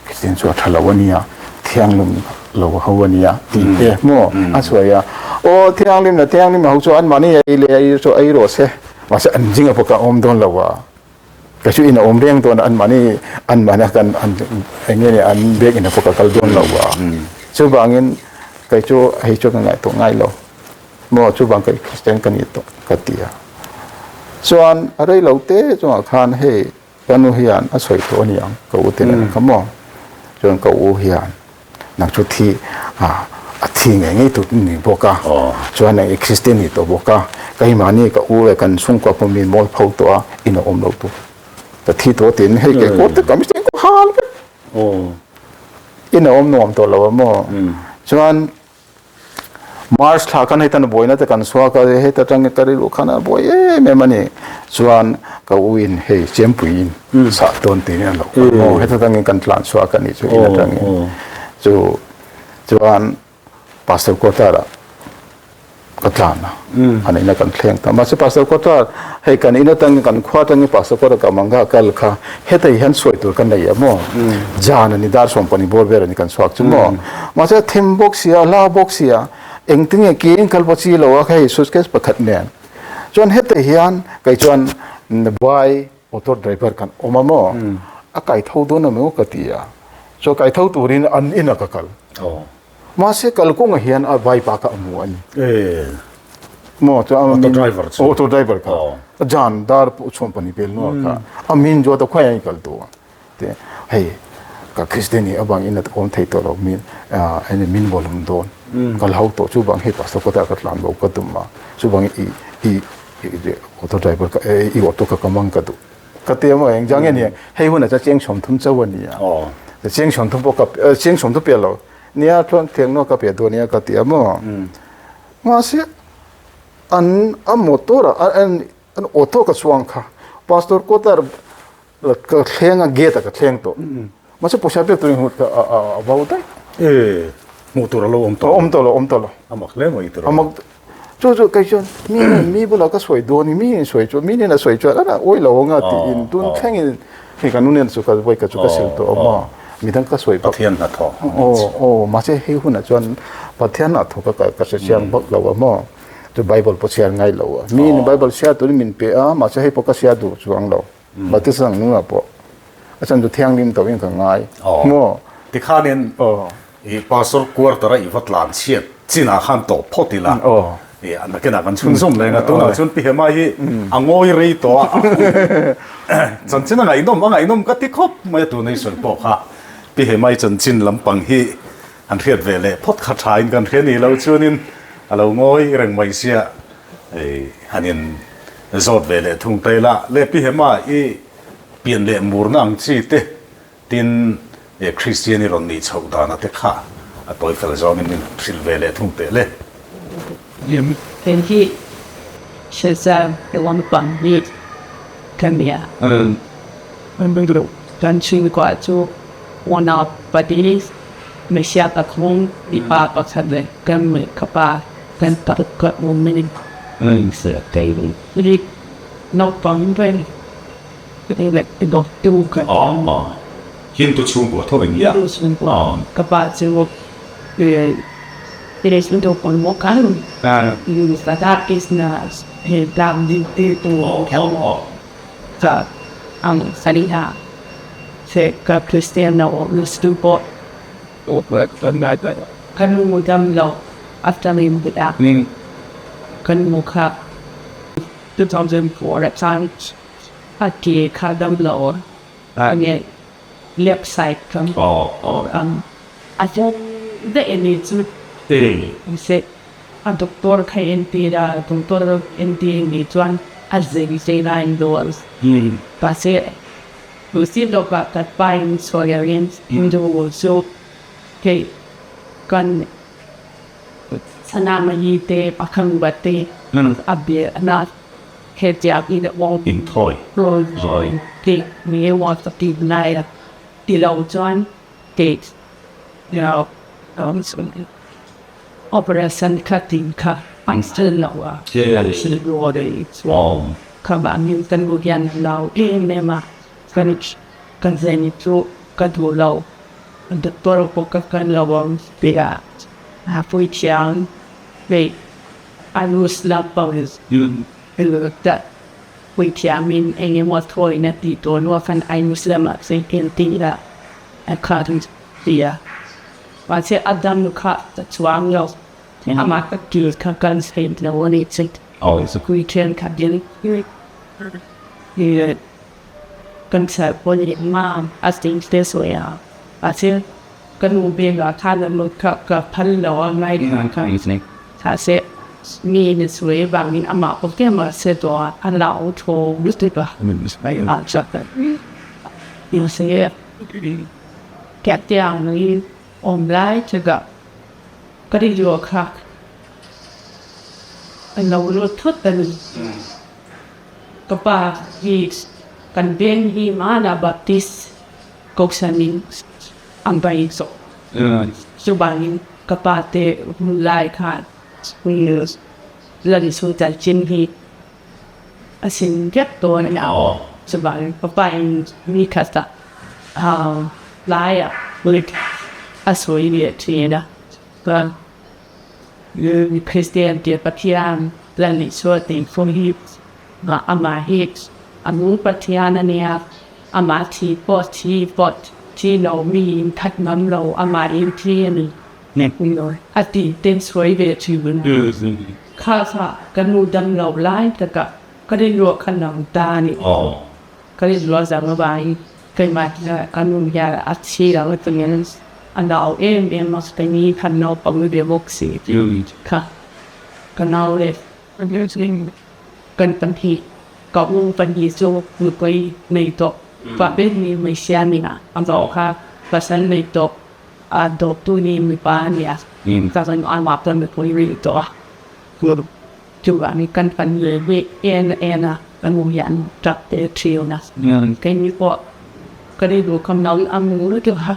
Kristian chu a tha lo a nia, thianghlim lo ho a nia tih te maw a sawi a. Aw thianghlim leh thianghlim ho chu anmahni ei leh ei chu ei rawh se, mahse an zinga pawh ka awm dawn lo a, kei chu in a awm reng dawn a, anmahni anmahni a kan an eng nge ni an biakinn ah pawh ka kal dawn lo a. Chuvangin kei chu hei chu ka ngaihtuah ngai lo maw, chuvang kei Kristian ka ni tawh ka ti a. Chuan a rei lo te chungah khan hei Ka nu hian a sawi tawh a ni ang, ka u te nen kha maw? Chuan ka u hian nang chu thi a thi ngei ngei tur ni bawk a, chuan nang i Kristian ni tawh bawk a, keimahni ka u leh kan chhungkua pawh mi mawl pho tawh a, in a awm lo tur. Ka thi tawh tiin hei kei kawr te ka mistake ka hal vek. In a awm nuam tawh lo a maw? Chuan March thla khan heitan buaina te kan chhuak a, heta tang ka rilru khan a buai em em a ni. Chuan ka u in hei Chempui in sah tawn tiin a lo kal maw, heta tangin kan tlan chhuak a nih chu in atangin. Chu chuan Pastor quarter ah ka tlan a, an ina kan thleng ta. Mahse Pastor quarter hei kan in atangin kan khua atangin Pastor quarter ka manga kal kha Heta hian sawi tur ka nei a maw? Jan a ni, dar sawmpahnih bawr vel a ni kan chhuak chu maw? Mahse a them bawk sia, a hla bawk sia, engtin nge ke in kal pawh chi lo a, hei suitcase pakhat nen. Chuan heta hian kei chuan vai auto driver kan awm a maw? A kai tho dawn a maw ka ti a, chuan kai tho turin an inah ka kal. Mahse kalkawngah hian a vai pa kha a hmu a ni. Maw chu Auto driver chu. Auto driver kha. Jan dar pawh chhuan pahnih pel nual kha. A min chu a khawiah in kal tu a. Te hei ka Kristian nih avang in a awm thei tawh lo min eng min bawlhhlawm dawn. Kal ho tawh chuvang hei pastor kawtah ka tlan bo ka tum a. Chuvang i i auto driver kha i auto kha ka mang ka duh. Ka ti a maw eng jang nge ni hei hunah chuan cheng 30 chauh a ni a. Cheng 30 pawh ka cheng 30 pe lo. Nia chuan thiang nuah ka pe dawn nia ka ti a maw. Mahse an a motor a an an auto ka chuang kha pastor quarter ka thleng a gate ah ka thleng tawh. Mahse pawisa pek turin hmuh a a a bo daih. E hmuh tur a lo awm tawh. Awm tawh lo awm tawh lo. A mak hle mai tur. A mak chu chu kei chuan mi mi bulah ka sawi dawn mi in sawi chuan mi nen a sawi chuan a awi lo anga tiin tun thlengin hei ka nu nen chu ka vawi ka chu ka sil tawh a maw midang ka sawi bak. Pathian hnathawk. Aw aw mahse hei hunah chuan Pathian hnathawk ka ka hre chiang bak lo a maw chu Bible pawh chhiar ngai lo a mi in Bible chhiar turin min pe a mahse hei pawh ka chhiar duh chuang lo. Baptism ang nunah pawh a chan chu thianghlim tawhin ka ngai maw? Tikhanin i pastor quarter a i va tlan chhiat chinah khan tawp phawt ila i nakinah kan chhunzawm leng a, tunah chuan Pi Hema hi a ngawi rei tawh a, chanchin a ngaihnawm a ngaihnawm ka ti khawp mai a, tuna i sawi pawh kha Pi Hema i chanchin lampang hi han hriat ve leh phawt kha thain kan hria ni lo chuanin a lo ngawi reng mai sia han in Zawt ve leh thung ta ila, le Pi Hema i pian leh murna ang chi te tin e Kristian i rawn nih chhoh dana te kha a tawi fel zawngin min hrilh ve leh thung teh le. Hei hi Shazam lampang hi ka nia. Kan chhungkua chu unau pahnih hmeichhia pathum mipa pakhat leh ka nu leh ka pa Kan tak ka awm a ni. Naupang ber leh dawttu ka awm. Hindu chhungkua tho eng nia? Hindu chhungkua. Ka pa chu A ke kha dam lo a nge left side kha a hawng daih a ni chu se a doctor kha entir a doctor entir ni chuan a zei zei lai in dawn mahse Lucy lawkah kan pa in sawi angin Hindu chu hei kan Sanamahi te Pakhangba te a biakna. Inthawi zawi. Puithiamin eng emaw thawina tih tur luah khan Ainus lamah chuan eng tih lah a kha ti a. Mahse a dam kha ka chuang lo. Amah ka kil kha kan sawi lo a nih chu. Puithiam kha ding kan sawi pawh ni mam a ti te sawi a. Mahse ka nu bengah khan a mut kha ka phal lo a ngaithla kha. Mahse mi ni sawi vangin amah pawh tlem a se tawh a, a lau tho lutuk a. Mahse Kehtiang hi awm lai chutah ka rilru kha a lo lut thut a ni. Ka pa hi kan veng hi Mana Baptist Kohhranin an bai zawh. Chuvangin ka pa te hun lai khan lan chu chanchin hi a sin vek dawn a ni. Chuvangin ka pa in mi khat ah laiah a sawi leh thin a. Chuan Kristian tia Pathian lan Isua tih fo hi amah hi a nung Pathian a nia. Amah thi pawh thi pawh thi lo mi in that ngam lo amah in thi a ni. A tih te sawi ve thin. Kha kha ka nu dam lo lai takah ka rilruah kha nang ta a ni. Ka rilruah zang avangin keimah hian ka nu hian a thi lo a tiin a nau em em a, ka ni kha naupang ve bawk si kha ka nau leh Kan pahnih, ka u pahnih chu nupui nei tawh pa ber ni hmeichhia a ni a, a zawh kha pasal nei tawh a dawptu ni mipa a ni a, ka rawn amah pawh nupui rih tawh a, chuvangin kan pahnih hi en a en a ka nu hian tap te thin a, keini pawh ka rilru kha nau ang lutuk a,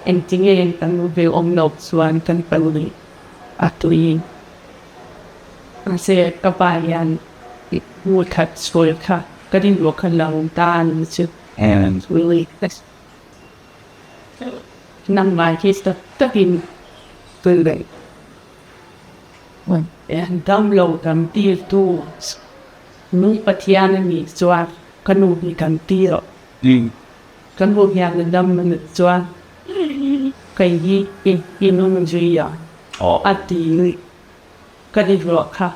engtinge kan nu ve awm loh chuan kan pahnih a tui. Mahse ka pa hian hmu that sawi kha ka rilru kha lo ta a ni chu. Nangmah hi tak takin damlo kan tirtu nu Pathian a nih chuan ka nu hi kan tir rawh. Ka nu hian a dam a nih chuan kei hi i nung zui ang a ti nuih. Ka rilruah kha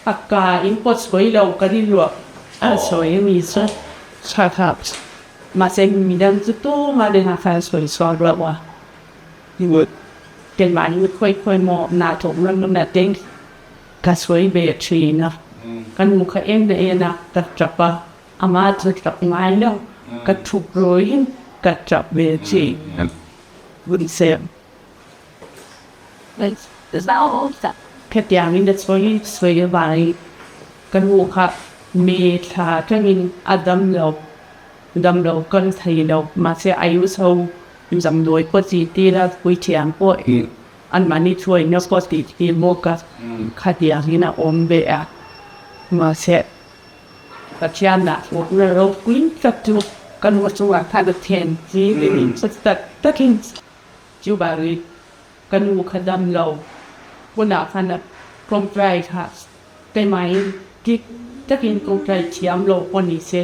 a ka in pawt sawi lo ka rilruah a sawi a ni chu tha kha mahse midang chu tumah nen a khan sawi chhuak lo a keimahni khawi khawi maw na thawk ram ram ah te ka sawi ve thin a ka nu kha en a en a ka tap a amah chu tap ngai lo ka thup ruiin ka tap ve thin hunse. Hetiangin a sawi sawi avangin ka nu kha mi thla tangin a dam lo, dam lo kal thei lo. Mahse a use ho damdawi pawh tih tir a, puithiam pawh anmahni thuawihna pawh tih tir bawk a, khatiangin a awm ve a. Mahse Pathianah pawhna ropui tak chu. Ka nu chungah khan a then hi tak takin chuvangin ka nu kha dam lo hunah khan a tawngtai kha keimahin dik takin tawngtai thiam lo pawh ni se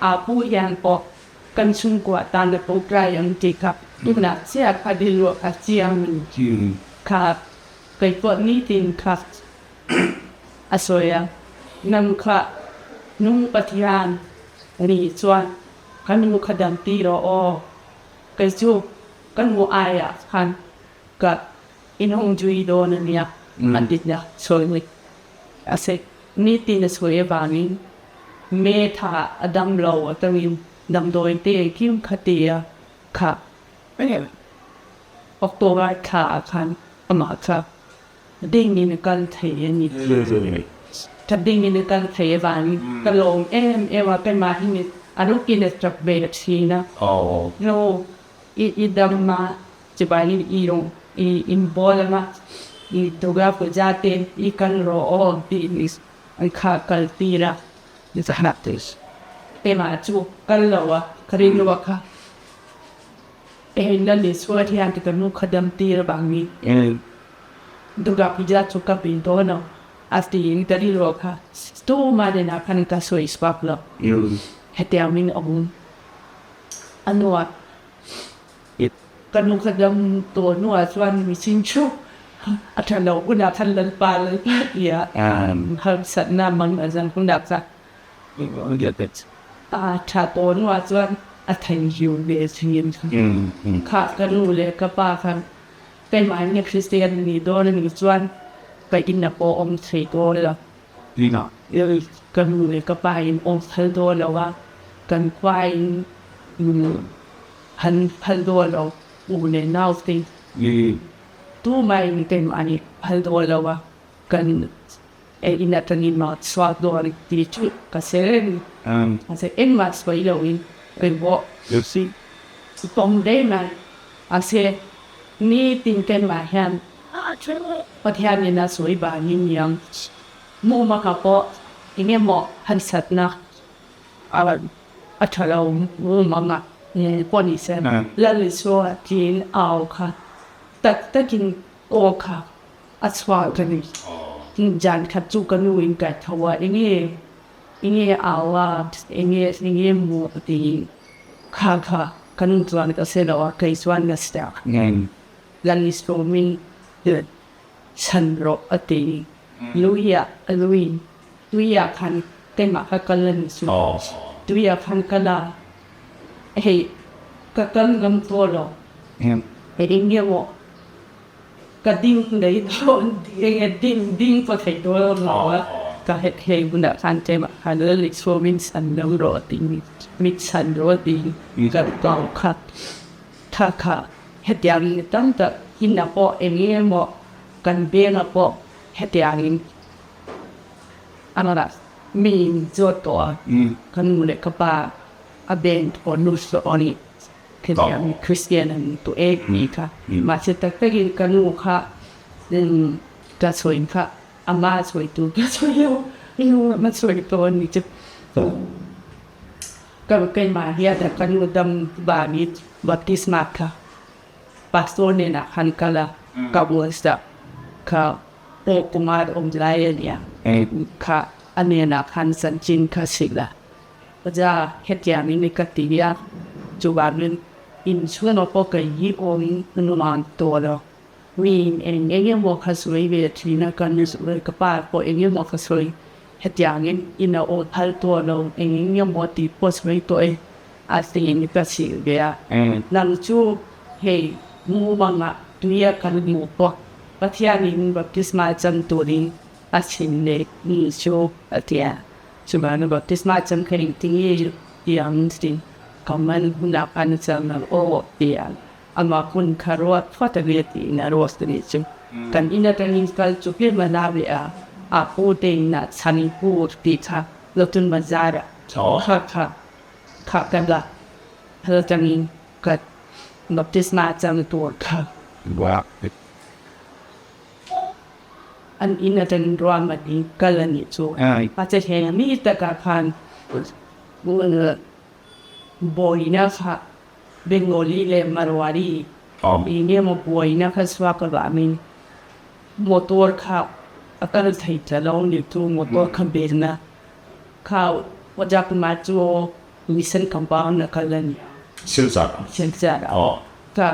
a pu hian pawh kan chhungkua tan a tawngtai ang tih kha tunah chiah kha rilru a chiang a ni kha kei pawh nitin kha A sawi a, Nang kha nung Pathian nih chuan ka nu kha dam ti rawh aw, kei chu ka nu aiah khan ka inhawng zui dawn a nia a ti a sawi ni. A sawi nitin a sawi avangin me tha a dam lo atangin damdawi te engkim kha ti a kha October thla ah khan amah kha Dingin a kal thei a ni. Ka dingin a kal thei avangin ka lawm em em a, keimah hi min a rukin a tap ve thin a. No, i i dam a, chuvangin i rawn i inbawl ang a, i Durga Puja te i kal rawh aw tiin an kha kal tir a. Keimah chu kal lo a, ka rilru a kha. Eng la Isua hian ka nu kha dam tir avangin Durga Puja chu ka pin dawn lo a tiin ka rilru kha tumah nen ah khan ka sawi chhuak lo. Hetiang min awm a nuah ka nu kha dam tawh hnuah chuan mihring chu a tha lo hunah khan Lalpa Lalpa tia harsatna mang a zan hunah kha A tha tawh hnuah chuan a theinghil ve thin. Kha ka nu leh ka pa khan keimah nge Kristian a nih dawn a nih chuan ka in a pawh awm thei dawn lo. Ka nu leh ka pa in awm phal dawn lo a, kan khua in han phal dawn lo u leh nau te. Tumah in keimah nih phal dawn lo a, kan Ei in atangin mah chhuak dawn tih chu ka hre reng. Mahse engmah sawi loin reng pawh pawm reng a. Mahse nitin keimah hian Pathianin a sawi vangin niang mumaka pawh engemaw harsatna a tha lo mumanga pawh ni se Lal Isua tiin au kha tak takin aw kha A chhuak ka ni. Jan khat chu ka nu in kaih tho a, enge enge au a, enge enge mu a ti kha kha ka nu chuan ka hre lo a, kei chuan ka hre a. Lal Isawmin chhan rawh a ti. Lui ah lui tui ah khan keimah ka kal a ni chu. Tui ah khan kal a, hei ka kal ngam tawh lo. Enge maw Ka ding lei dawn enge ding ding pawh thei dawn lo a, ka het hei hunah khan tlem ah khan lal Isua min chhan lo rawh tiin min chhan rawh tiin ka kau kha kha kha hetiang in tam tak inah pawh eng emaw kan vengah pawh hetiang in a mi in zawt tawh a, ka nu leh ka pa a beng thawn lut tawh a ni. Hetiang Kristian an tu ek ni kha. Mahse tak takin ka nu kha ka sawi kha ama sawi tur ka sawi lo. Nu a sawi tawh a ni chu. Ka keimah hian ka nu dam vangin baptisma kha pastor hnenah khan kal a, ka buaisa kha aw kumar awm lai a nia kha a hnenah khan chanchin kha hrilh a. Za hetiangin ka ti a, chuvangin inchhunga pawh ka hi awm nuam tawh lo. Miin eng eng emaw kha sawi ve thin a, ka nu ka pa pawh eng emaw kha sawi hetiangin in a awm phal tawh lo, eng eng emaw tih pawh sawi tawh e a tiin ka chhilh ve a. Nang chu hei mumangah tuia kan hmuh pawh Pathianin baptisma chan turin a chhilh leh ni chu a ti a. Chuvangin baptisma chan kha engtin nge ti ang tih ka man hunah khan a chang ang aw ti a, amah hun kha ruat phawt a nia tiin a ruat a nih chu. Kan in atangin kal chu hlim a la leh a, a pu te inah chhan pu tih kha Lotun Bazar ah kha kha kha ka la phal atangin ka baptisma chang tur kha. An in atangin ruahman in kal a nih chu. A che hleng mi takah khan Buaina kha Bengali leh Marwari eng emaw buaina kha chhuak avangin motor kha a kal thei ta lo ni chu motor kha belna kha Ojakumar chu Mission compound a kal a ni a. Silchar. Silchar a. Ka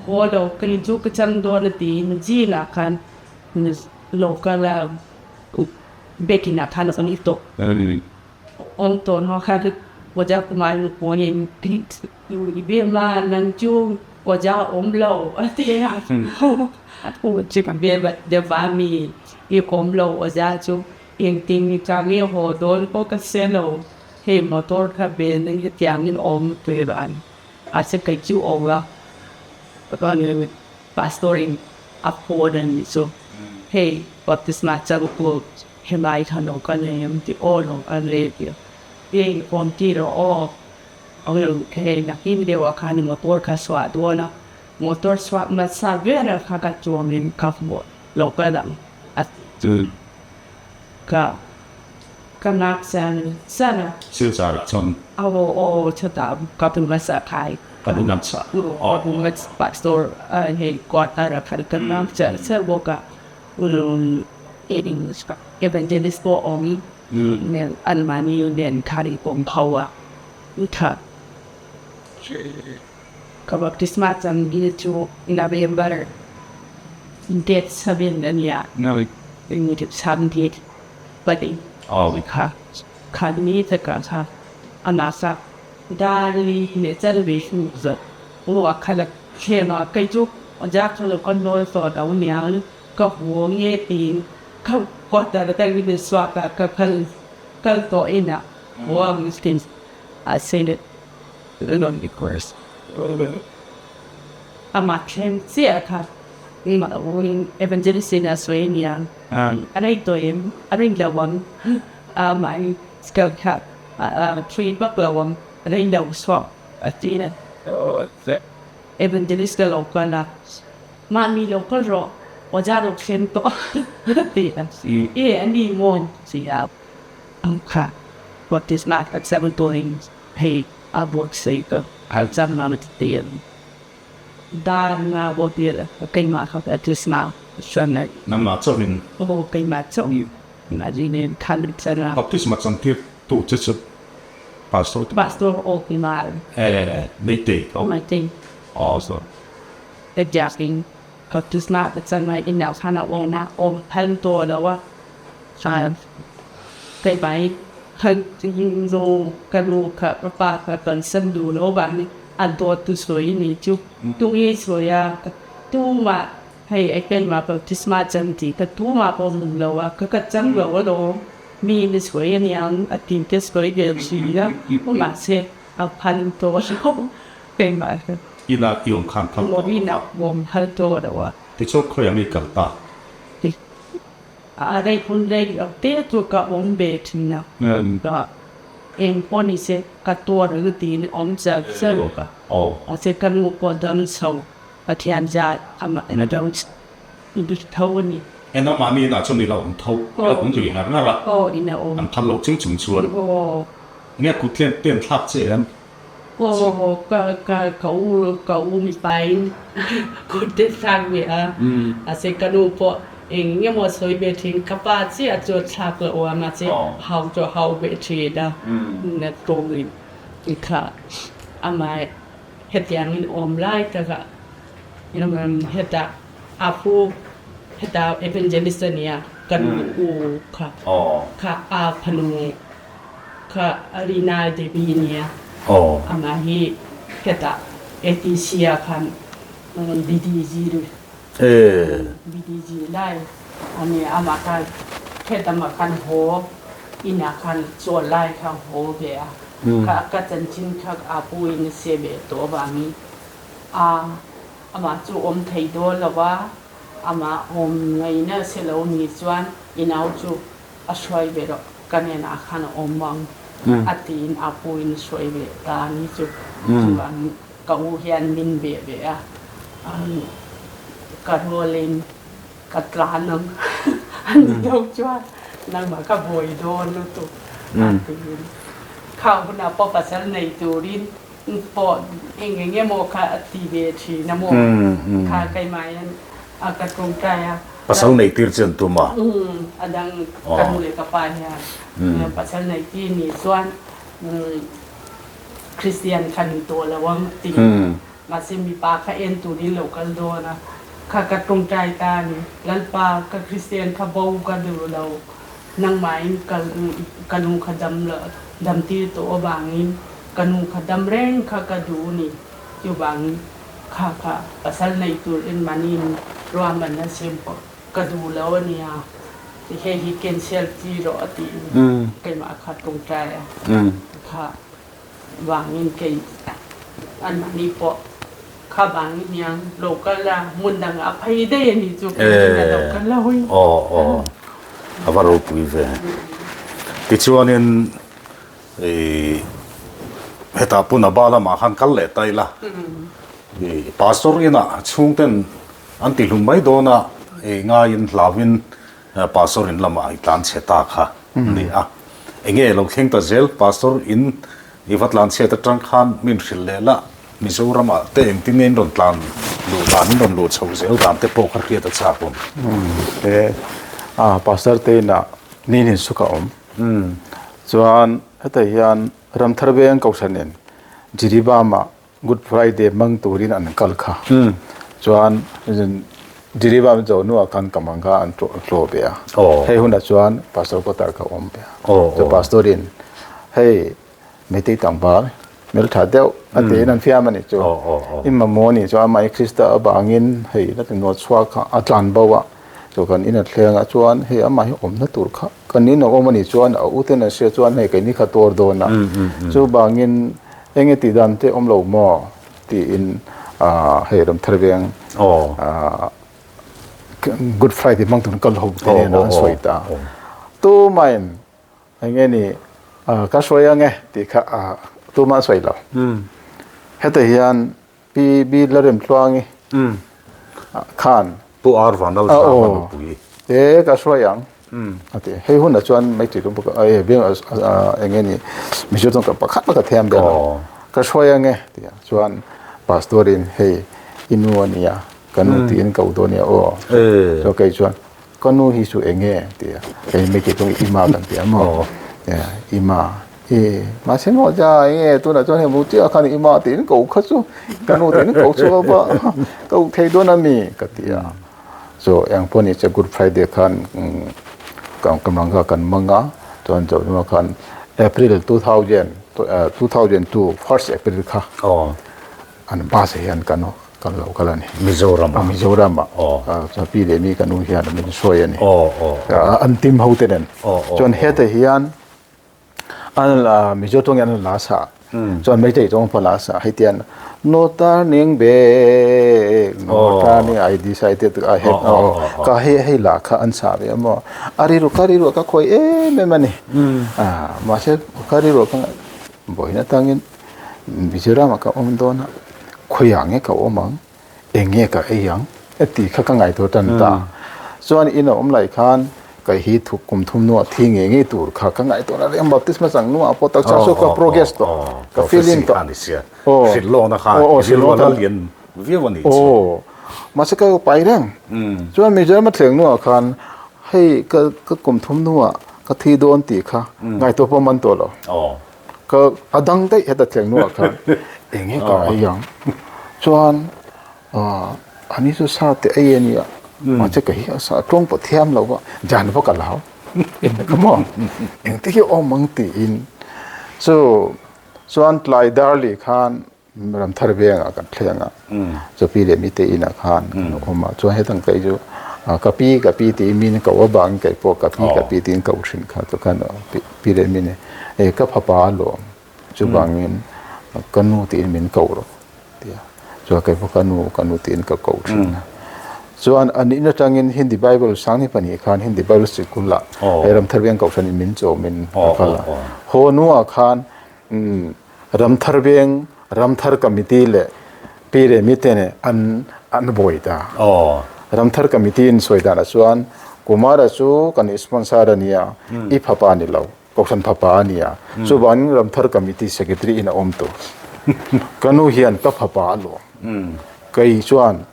haw lo ka ni chu ka chang dawn a tiin zingah khan local a biakin ah khan a awm tawh. Awm tawh hnu khan Oja Kumar nupui in i bem a nang chu Oja awm lo a ti a. Bem a deuh a mi i awm lo Oja chu engtin i chang i haw dawn pawh ka hre lo. Hei motor kha vel in hetiangin awm tur an a che kei chu awm a pastor in a phone a nih chu hei baptisma changtu helai kha lo kal em tih aw lo kal e tih hei awm tir rawh aw hei nakin deuh ah khan motor kha chhuah dawn a motor chhuah hmasa ber ah kha ka chuang in ka hmuh lo kal ang a ti ka. Ka ngak san san a. Silchar ah chuan. Aw aw chutah ka bu hmasa khai. Ka bu hmasa. Aw bu hmasa pastor hei quarter ah khan ka ngak char char bawk a. Evangelist pawh awm nen anmahni nen khan in kawm tho a. Tha. Ka baptisma chang hi chu November date 7 a nia. Sunday. Pali kha khan ni takah kha a nasa dar li leh chanve hnu zawh ruah kha la thleng a, kei chu Jack chu lo ka nawi tawh lo niang ka haw nge tiin ka quarter atangin in chhuak a ka kal kal tawh inah haw ang tiin a sawi amah thleng chiah kha Evangelist in a sawi ania. A rei tawh em? A rei lo ang. Amah skill kha a thui vak lo ang. A rei lo chhuak a ti a. Evangelist ka lo kal a, mahni lo kal rawh, Oja lo thleng tawh a ti a. E a ni maw? Ti a. Ang kha baptisma ka chang tawhin hei a buatsaih ka chang ang a ti a. Dar nga bo tir keimah kha ka baptisma chuan a. Nangmah chauhin. Aw keimah chauh a rin khan chan a. Baptisma chan tir tu che chu pastor te. Pastor aw keimah. Eh Meitei tho. Meitei. Aw so. Ka biakin baptisma ka chan a inah khan a awm a awm phal tawh lo a chuan keimah hi khan ka nu kha ka pa kha kan san duh lo vangin A dawt tu sawi ni chu tunge sawi a, ka tumah hei a keimah baptisma chang tih ka tumah pawh hmu lo a, ka ka chang lo alawm mi in a sawi aniang a ti te sawi ve thin a, mahse a phal tawh lo keimah hi. Ina i awm khan phal tawh lo. Ina awm phal tawh lo a. Tichuan khawiah mi kal ta? A rei hun rei lo te chu ka awm ve thin a, ka eng pawh ni se ka tuar ang tiin awm char char a, mahse ka nu pawh dam chho Pathian zat amah in a dam chho tho a ni. En a mahni inah chuan ila awm tho, ila awm lui ngar ngar a, an phal loh chung chung chuan nge kut tlen ten thlak che em? Aw ka ka ka u ka u mipain kut te thlak ve a, mahse ka nu pawh eng emaw sawi ve thin ka pa chiah chu a thlak loh a mahse hau chu a hau ve thin a na tawngin kha amah hetiangin awm lai takah hetah a pu hetah evangelist a nia ka nu u kha kha a fanu Kha Arina Devi nia. Amah hi hetah ATC ah khan BDG BDG lai a nia. Amah kha hetamah khan haw inah khan chawl lai kha haw ve a. Kha ka chanchin kha a pu in a se ve tawh avangin a amah chu awm thei dawn lo va, amah awm ngaihna a se lo ni chuan i nau chu a hruai ve rawh, ka hnenah khan a awm ang a tiin a pu in a hruai ve ta a ni chu. Chuan ka u hian min be ve a, ka rualin ka tlan ang a ni lo chuan nangmah ka buai dawn lutuk a tiin. Kha hunah pawh pasal nei turin pawh eng eng emaw kha a ti ve thin a maw? Kha keimah hian a ka tawngtai a. Pasal neih tir chu an tum a? Umm, a dang ka nu leh ka pa hian pasal neih tir nih chuan Kristian kha ni tawh lo ang ti. Mahse mipa kha en turin lo kal dawn a, kha ka tawngtai ta a ni. Lalpa, ka Kristian kha bo ka duh lo. Nangmahin ka nu kha dam lo, dam tir tawh avangin ka nu kha dam reng kha ka duh ni. Chuvangin kha kha pasal nei tur en mahniin ruahmanna siam pawh ka duh lo a nia. Hei hi cancel ti rawh a tiin keimah kha tawngtai a kha vangin kei anmahni pawh kha vangin hian lo kal a, hmun dangah a phei daih a ni chu keiin a lo kal a hawi. Aw aw a va ropui ve. Tichuanin ih hetah Punaba lamah khan kal leh ta ila ih pastor inah chhungten an ti hlum mai dawn a ih ngaiin hlauin Pastor in lamah i tlan chhe ta kha a ni a. Enge lo thleng ta zel Pastor in i va tlan chhiat atang khan min hrilh leh lah Mizoramah te engtin nge in rawn tlan luh dan in rawn luh chhoh zel dan te pawh kha hriat a chak awm. He a Pastor te inah ni nin suk a awm. Chuan hetah hian Ramthar Veng Kohhranin Jiribamah Good Friday hmang turin an kal kha. Chuan Jiribam zo hnuah khan ka mang kha an tlawh ve a. Hei hunah chuan Pastor kawtah ka awm ve a. Chu Pastor in hei Meitei tlangval hmeltha deuh a tiin an fiam a nih chu. I mamawh a nih chuan amah i Krista avangin hei la ti nawt chhuak kha a tlan bo a. Chu kan in a thleng a chuan hei amah hi awmna tur kha kan in a awm a nih chuan a uten an hria chuan hei keini kha tuar dawn a. Chuvangin Enge tih dan te awm lo maw tiin hei Ramthar Veng Good Friday hmang tur kal ho te nen an sawi ta. Tumain enge ni ka sawi ange tih kha tuma an sawi lo. Heta hian Pi Bi Laremtluangi khan Pu Ar Vanlal Zama nupui. E ka hruai ang a ti. Hei hunah chuan mai tih tum bawk a e biang eng nge ni Mizo chuan ka pakhat ka thiam ber a ka hruai ang e ti a chuan pastor in hei i nu a nia ka nu tiin ka u dawn nia aw chuan kei chuan ka nu hi chu eng nge ti a kei mai tih tum ima kan ti a maw ima E, mahse maw cha enge tunah chuan hei mu chiah khan ima tiin ko kha chu ka nu tiin ko chu va ka u thei dawn a mi ka ti a. So eng pawh ni che Good Friday khan ka ka manga kan mang a chuan chawhnu ah khan April 2000 2002 first April kha an bus ah hian kan kan lo kal a ni. Mizoram ah. Mizoram ah. Chuan pi leh mi ka nu hian min hruai a ni. An team ho te nen. Chuan hetah hian An la Mizo tawng hian an la sa chuan Meitei tawng pawh la sa hei tian no turning back no turning I decided a he ka hei hei la kha an sa ve a maw a rilru ka rilru ka khawi em em a ni a mahse ka rilru ka vawiin atangin Mizoram ah ka awm dawn a khawiah nge ka awm ang eng nge ka ei ang tih kha ka ngaihtuah tan ta. Chuan in a awm lai khan ka hi thuk kum thum hnuah thi ngei ngei tur kha ka ngaihtuah na reng baptisma chang hnuah pawh taksa chu ka progress tawh ka feeling tawh. Hrilhlawkna kha rilru a lian viau a nih chu. Mahse ka pai reng. Chuan Mizoram a thleng hnuah khan hei ka kum thum hnuah ka thi dawn tih kha ngaihtuah pawh man tawh lo. Ka a dang daih heta thleng hnuah khan eng nge ka ei ang chuan ani chu sa te ei a nia mahse ka hi a sa tawng pawh thiam lo va jan pawh ka lau ka maw eng te hi awm ang tiin chu chuan tlai darli khan Ramthar vengah kan thleng a, Chapi leh Mite inah khan kan awm a, chuan hetang kei chu ka pi ka pi tiin min ko avangin kei pawh ka pi ka pi tiin ko thin kha chu khan pi leh mi e ka fapa a lawm chuvangin ka nu tiin min ko rawh tia chuan kei pawh ka nu ka nu tiin ka ko thin a chuan an in atangin Hindi Bible Sangni pahnih khan Hindi Bible sikul ah hei Ramthar veng kohhran in min chawm in ka kal a haw hnuah khan Ramthar Veng, Ramthar Committee leh Pi Remi te nen an an buai ta. Ramthar Committee in sawi danah chuan Kumara chu kan sponsor a nia, i fapa ni lo. Kohhran fapa a ni a, chuvangin Ramthar Committee Secretary in a awm tawh. Ka nu hian ka fapa a lawm. Kei chuan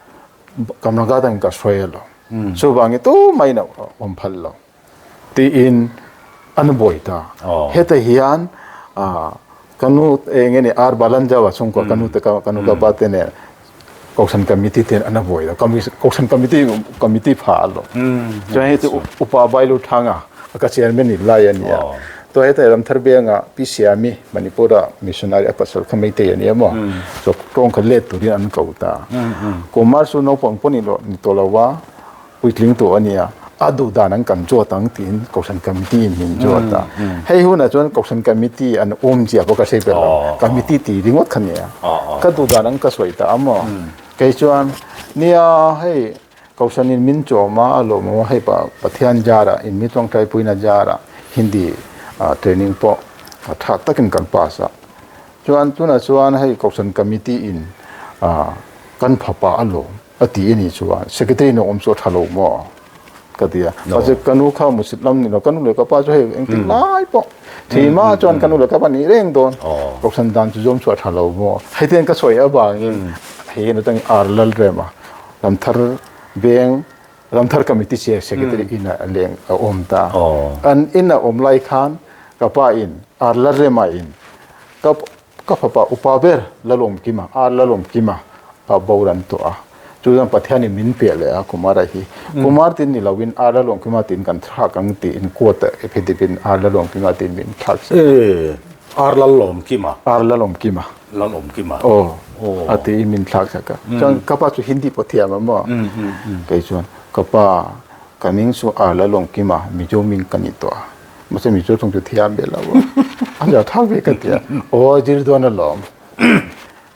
Kamranga dangin ka hruai a lawm. Chuvangin tumah in a awm phal lo tiin an buai ta. Heta hian ka nu eng nge ni Ar Balanjawa chhungkua ka nu te ka nu ka pa te nen Kohhran Committee ten an a buai lo. Kohhran Committee Committee pha a lo. Chuan hei chu Upa Bailu Thanga ka chairman in lai a nia. To heta Ramthar Benga Pi Siami Manipur a missionary a pasal kha Meitei a nia maw. So tawng kha let turin an ko ta. Kumar chu naupang pawh ni lo ni tawh lo a. Puitling tawh a nia, a duh dan an kan zawt ang tiin Kohhran Committee in min zawt a. Hei hunah chuan Kohhran Committee an awm zia pawh ka hre ber lo. Committee tih ringawt kha nia. Ka duh dan ang ka sawi ta a maw? Kei chuan, nia hei Kohhran in min chawm a, a lawmawm a, hei Pathian zarah, in mi tawngtaipuina zarah Hindi training pawh tha takin kan pass a. Chuan tunah chuan hei Kohhran Committee in kan phapa a lawm. A ti a nih chuan secretary na awm chu a tha lo maw ka ti a mahse ka nu kha musit lam ni lo ka nu leh ka pa chu hei engtik lai pawh thi ma chuan ka nu leh ka pa nih reng dawn kohhran dan chu zawm chu a tha lo maw hei te ka sawi avangin hei en atangin ar lal rem a Ramthar veng Ramthar committee chair secretary in a leng a awm ta an in a awm lai khan ka pa in ar lal rema in ka Ka fapa upa ber Lalawmkima, Ar Lalawmkima a boral tawh a, chu chuan Pathianin min piah leh a Kumara hi. Kumar tin ni loin Ar Lalawmkima tiin kan thlak ang tiin court ah affidavit Ar Lalawmkima tiin min thlak sak. E, Ar Lalawmkima. Ar Lalawmkima. Lalawmkima. Aw, a tiin min thlak sak a. Chuan ka pa chu Hindi pawh thiam a maw? Kei chuan ka pa ka hming chu Ar Lalawmkima, Mizo hming ka ni tawh a. Mahse Mizo tawng chu thiam ve lo a, a zia thak ve ka ti a, aw zir dawn alawm.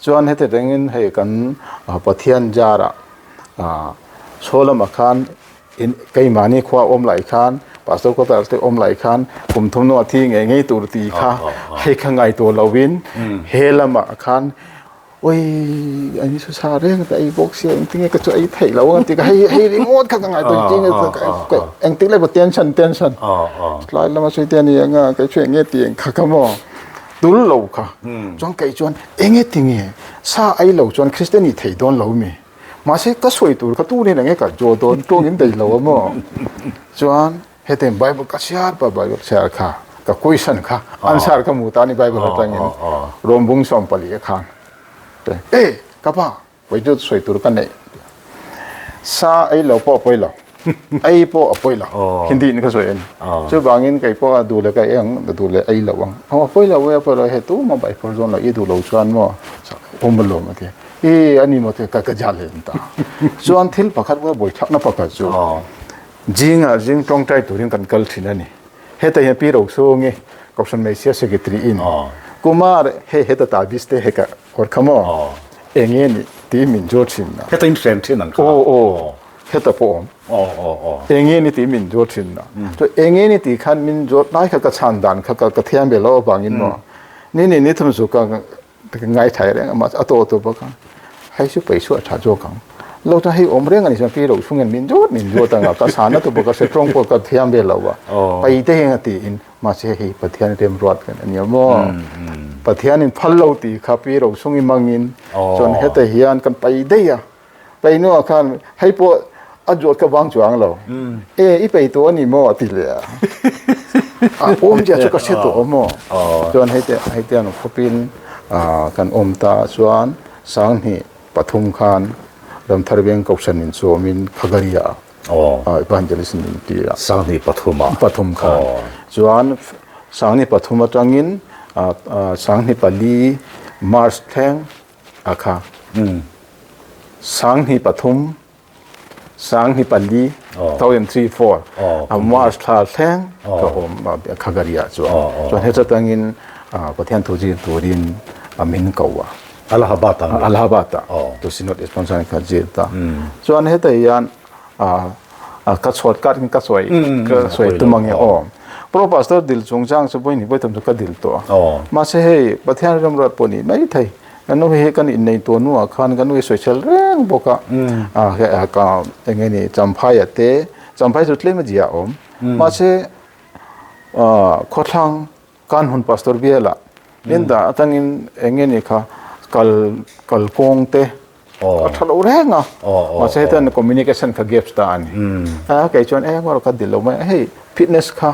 Chuan heti rengin hei kan Pathian zarah chaw lamah khan keimahni khua awm lai khan Pastor quarter te awm lai khan kum thum a thi ngei ngei tur tih kha hei kha ngaihtuah lovin he lamah khan Oi, an su sa reng ta ei bawk sia engtinge ka chu ei theih lo ang ti ka hei hei ringawt kha ka ngai tawn tinge ka engtik lai pawh tension tension tlai lama sawi te ani anga kei chu enge ti eng kha ka maw tul lo kha chuan kei chuan enge tinge sa ei lo chuan Kristian nih theih dawn lo mi mahse ka sawi tur kha tunin enge ka zawh dawn tawngin daih lo a maw chuan Hetiang Bible ka chhiar pa Bible chhiar kha ka question kha answer ka hmu ta ni Bible atangin Rom bung 14 a khan te e ka pa pawih chu sawi tur ka nei sa ei lo pawh a pawi lo ei pawh a pawi lo Hindi in ka sawi a ni chuvangin kei pawh a duh leh ka ei ang a duh leh ei lo ang a pawi lo e a pawi lo he tu maw Bible zawn lo i duh lo chuan maw awm alawm a ti e ani maw te ka ka ja lem ta chuan thil pakhat buaithlakna pakhat chu Zingah zing tawngtai turin kan kal thin a ni. Heta hian Pi Rochhungi, Kohhran Hmeichhia Secretary in Kumar hei heta tabis te heka awr kha maw? Enge ni tih min zawt thin a. Heta in hren thin ang kha. Aw aw, heta pawh awm. Aw aw aw. Enge ni tih min zawt thin a. Chuan enge ni tih khan min zawt lai kha ka chhan dan kha ka thiam ve lo avangin maw? Ni ni ni thum chu ka Ka ngaithai reng a, mahse a tawh tawh bawk a, hei chu paihchhuah tha zawk ang. Lo chuan hei awm reng a ni chuan pi Rochhung hian min zawt min zawt ang a, ka sahna tur pawh ka hre tawng pawh ka thiam ve lo a, pai te hian a tiin mahse hei Pathian remruat kan a nia maw? Pathianin phal lo tih kha pi Rochhungi mangin chuan heta hian kan pai daih a, pai hnuah khan hei pawh a zawt ka vang chuang lo, e i pai tawh a ni maw a ti leh a, a awmzia chu ka hre tawh maw? Chuan hei te hei te an khawpin kan awm ta chuan Sanghnih pathum khan Ramthar Veng Kohhran in chawmin Khagaria ah Evangelist min ti a. Sanghnih pathum ah. Pathum khan. Chuan Sanghnih pathum atangin Sanghnih pali March thleng a kha 25 25 2004 a March thla thleng ka awm Khagaria chuan chuan heta tangin Pathian thu zir turin a min ko a Allahabad ah Allahabad ah tu Synod sponsor kha zir ta chuan heta hian ka chhuat kat in ka sawi ka sawi tum ange aw Pro Pastor dil chungchang chu pawhin vawi tam chu ka dil tawh a mahse hei Pathian remruat pawh ni mai thei kan nu hi kan innei tawh hnuah khan kan nu hi sawisel reng bawk a ka eng nge ni Champhai a te Champhai chu tlem a zia a awm mahse. Khawthlang Kanhmun Pastor bialah min dah atangin eng nge ni kha kal kal kawng te a tha lo reng a mahse hetiang communication kha gaps ta a ni a kei chuan eng emaw ka dil lo mai a hei fitness kha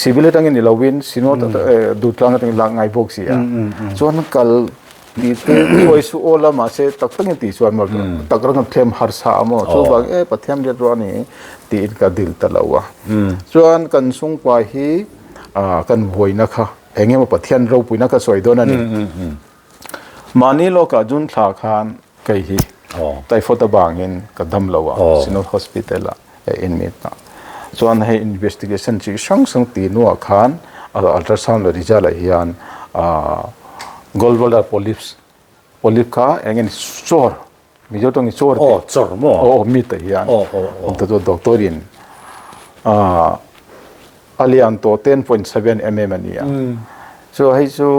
civil atangin ni lovin synod duhtlang atangin lak ngai bawk si a chuan kal tih te sawi su aw la mahse tak takin tih chuan maw tak ranga thlem harsa a maw chuvang e Pathian riat ruah a ni tiin ka dil ta lo a chuan kan chhungkua hi kan buaina kha eng emaw Pathian ropuina ka sawi dawn a ni. Mahni lawkah June thla khan kei hi typhoid avangin ka dam lo a, Synod Hospital ah ka admit a. Chuan hei investigation chi hrang hrang tih hnuah khan ultrasound leh result ah hian gallbladder polyps, polyp kha eng nge ni chawr Mizo tawng hi chawr tih. Aw chawr maw? Aw mi te hian. Aw aw aw. Awm ta chu doctor in a lian tawh 10.7 mm a ni a. Chu hei chu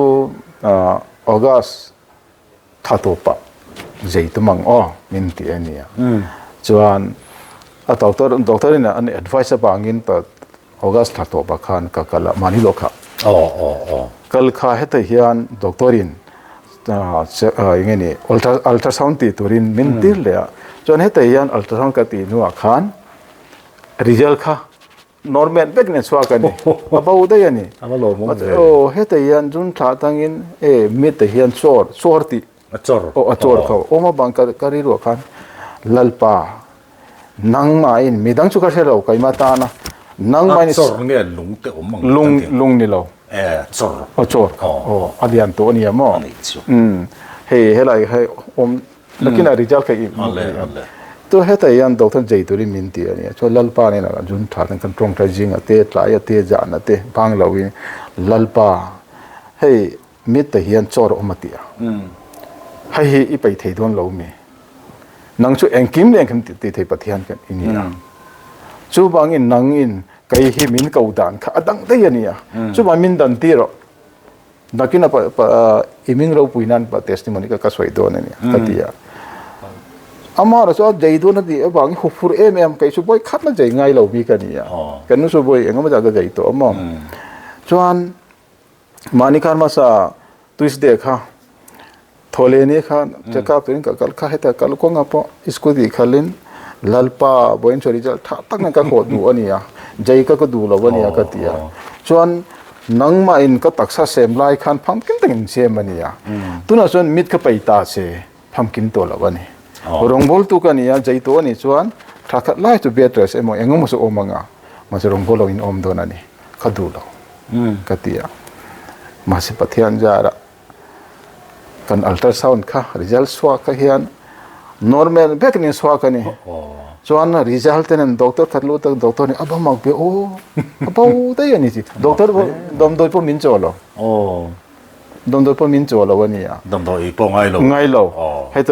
August thla tawpah zei tum ang aw min ti a ni a. Chuan a doctor doctor in an advice avangin August thla tawpah khan ka kal a, mahni lawk kha. Aw aw aw. Kal kha hetah hian doctor in eng nge ni ultrasound tih turin min tir leh a, chuan hetah hian ultrasound ka tih hnuah khan result kha normal vek nen chhuak a ni, a bo daih a ni. A va lawmawm ve. Aw hetah hian zun thlah atangin e mit ah hian chawr chawr tih A chawr. Aw a chawr kha awm avang ka ka rilruah khan Lalpa nangmahin midang chu ka hre lo keimah tana nangmahin A chawr nge lung te awm ang lung lung ni lo. E chawr. Aw chawr kha aw a lian tawh a nia maw. A nih chu. Umm hei helai hei awm nakinah result kha i Ale ale. Tu hetah hian doctor jei turin min ti a nia chuan Lalpa nen a zun tha ten kan tawngtai zingah te tlai te zahna te bang loin Lalpa hei Mit te hian chawr awm a ti a, hei hi i peih thei dawn lo mi? Nang chu engkim leh engkim ti thei Pathian kan i ni a. Chuvangin nangin kei hi min ko dan kha a dang daih a ni a. Chuvang min dan tir rawh. Nakin a i ming ropui nan testimony ka ka sawi dawn a ni a ka ti a. Amah chu a jei dawn a tih avangin hufur em em kei chu vawi khat la jei ngai lo mi ka ni a. Ka nu chu vawi engemaw zat ka jei tawh a maw. Chuan Mahni khan hmasa Tuesday kha Thawhlehni kha check up turin ka kal kha heta kal kawnga pawh scooty khalin Lalpa vawiin chu result tha tak mai ka haw duh a ni a, jei ka ka duh lo a ni a ka ti a. Chuan nangmahin ka taksa sem lai khan phamkim takin sem a ni a, tunah chuan mit ka pai ta che phamkim tawh lo a ni. Rawngbawltu ka ni a, jei tawh a nih chuan tha khat lai chu bed rest emaw eng emaw chu awm ang a, mahse rawngbawllo in awm dawn a ni. Ka duh lo ka ti a, mahse Pathian zara kan ultrasound kha result chhuak kha hian normal vek in chhuak a ni. Chuan result te nen doctor khat lut a doctor nih a ba mak be aw a bo daih a ni chi doctor pawh damdawi pawh min chaw lo damdawi pawh min chaw lo a ni a. Damdawi pawh ngai lo. Ngai lo. Hei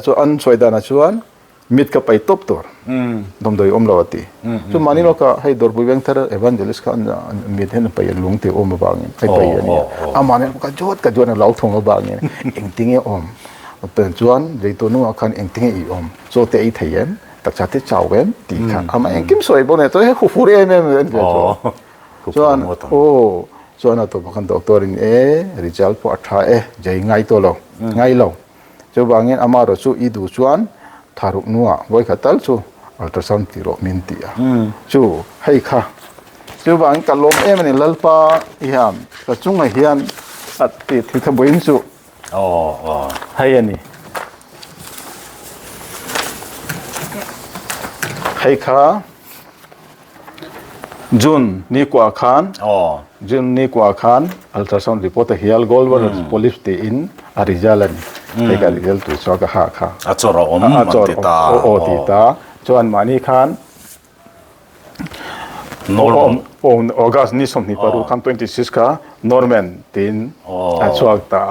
chu an sawi danah chuan Mit ka pai tawp tur damdawi awm lo a ti. Chu mahni lawkah hei Dawrpui Vengthar Evangelist kha mit hian a pai a lung tih awm avangin a pai a nia. Amah nen ka zawt ka zawt a lo thawng avangin engtinge awm chuan leitu nungah khan engtinge i awm chaw te ei thei em taksa te chau em tih kha amah engkim sawi bawk nen chuan hei huphur em em a ni chuan aw chuan a tawpah khan doctor in e result pawh a tha e jei ngai tawh lo ngai lo. Chuvangin amaherawh chu i duh chuan tharuk nuah vawikhat tal chu ultrasound tih rawh min ti a. Chu hei kha chuvangin ka lawm em a ni Lalpa hian ka chungah hian a ti thil kha buain chu hei a ni. Hei kha June ni kua khan June ni kua khan ultrasound report a hial gallbladder polyps tiin a result a ni. Hei ka result tur chuan ka ha kha. A chawr a awm an ti ta. Aw ti ta. Chuan mahni khan Normal. August ni 26 khan 26 kha normal tiin a chhuak ta.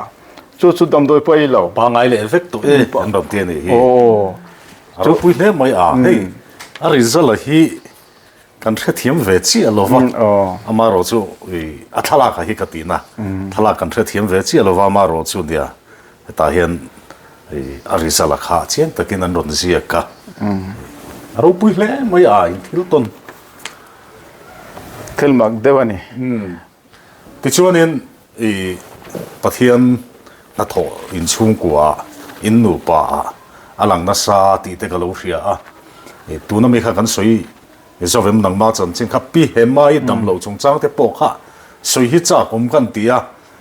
Chu chu damdawi pawh ei lo. Pangai leh vek tawh e an rawn ti a nih hi. A ropui hle mai a, hei a result hi kan hrethiam ve chiah lo va, amaherawh chu a thlalak ah hi ka tihna, thlalak kan hrethiam ve chiah lo va, amaherawh chu nia hetah hian a result a kha chiang takin an rawn ziak a, a ropui hle mai a in thil tawn. Thil mak deuh a ni. Tichuanin i Pathian hnathawh inchhungkua ah, in nupa ah a lang nasa tih te ka lo hria a. Tuna mi kha kan sawi Zovem nangma chanchin kha Pi Hemai damloh chungchang te pawh kha sawi hi chak awm kan ti a,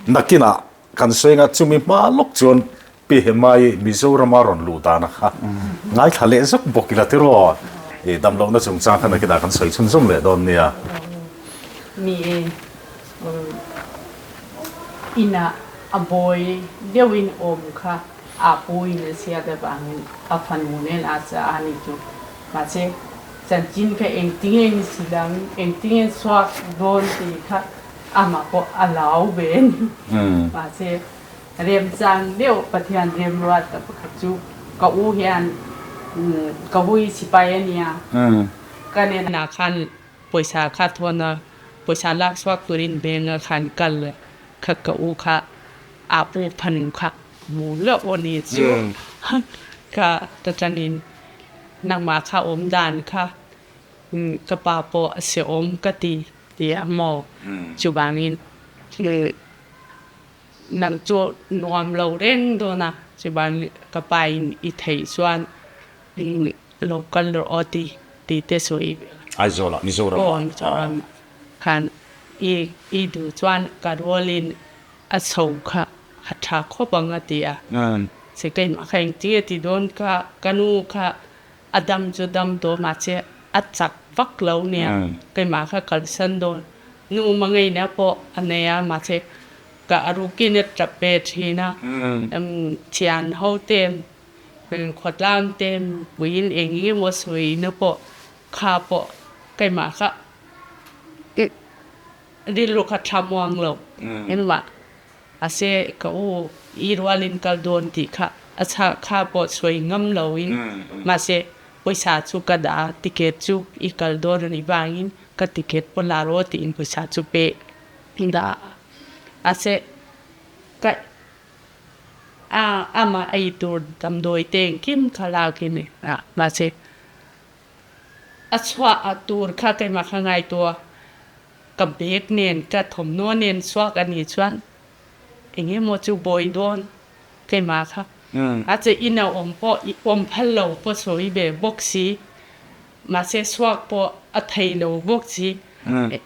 nakinah kan sawi anga chumi hma lawk chuan Pi Hemai Mizorama rawn luh dana kha ngaithla leh zak bawk ila tiraw i damlohna chungchang kha nakinah kan sawi chhunzawm leh dawn nia. Ni e, inah a bawi deuhin awm kha a puin a chhiat avangin a fanu nen a chah a ni chu. Mahse, chanchin kha engtinge ni si lang, engtinge chhuak dawn tih kha amah pawh a lau ve a ni. Mahse, remchang deuh Pathian remruat ta pakhat chu ka u hian ka hui sipai a nia, ka nen khan pawisa kha thawn a, pawisa lak chhuak turin bank ah khan kal kha ka u kha a pu phan kha hmu loh a ni chu ka ta tangin nangmah kha awm dan kha ka pa pawh a si awm ka ti ti a maw chuvangin nang chu nuam lo reng dawn a chuvangin ka pa in i theih chuan lo kal rawh aw ti tih te sawi ve a. Aizawl ah Mizoram ah. Aw Mizoram ah khan i i duh chuan ka rualin a chho kha a tha khawp ang a ti a. Che keimah kha engtin nge ti dawn ka ka nu kha a dam chu dam tawh mahse a chak vak lo nia keimah kha kalsan dawn nu mangeina pawh a nei a mahse ka a rukin a tap ve thin a thian ho te Khawtlang te puiin eng emaw sawina pawh kha pawh keimah kha rilru kha tha muang lo engmah mahse ka u i rualin kal dawn tih kha a chhak kha pawh sawi ngam loin mahse pawisa chu ka dah a ticket chu i kal dawn a nih vangin ka ticket pawh la rawh tiin pawisa chu pe dah a mahse ka A amah ei tur damdawi te engkim kha lak in a mahse a chhuah a tur kha keimah kha ngaihtuah ka bag nen ka thawmhnaw nen chhuak a nih chuan eng emaw chu bawi dawn keimah kha a che in a awm pawh i awm phal lo pawh sawi ve bawk si mahse chhuak pawh a thei lo bawk si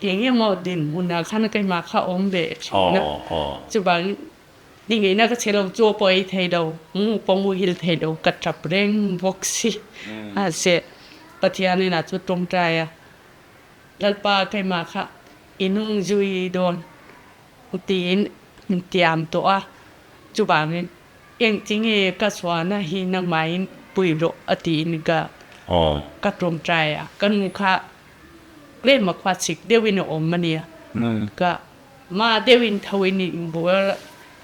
eng emaw dinhmunah khan keimah kha awm ve thin a chuvangin Ni ngeina ka che lo, chaw pawh ei thei lo, mu pawh muhil thei lo, ka tap reng bawk si. Mahse, Pathian inah chu tawngtai a, Lalpa keimah kha i nung zui dawn tiin min tiam tawh a, chuvangin engtinge ka chhuahna hi nangmahin pui rawh a tiin ka ka tawngtai a, ka nu kha tlem a khua chik deuhin a awm a nia, ka Mah deuhin tho in inbual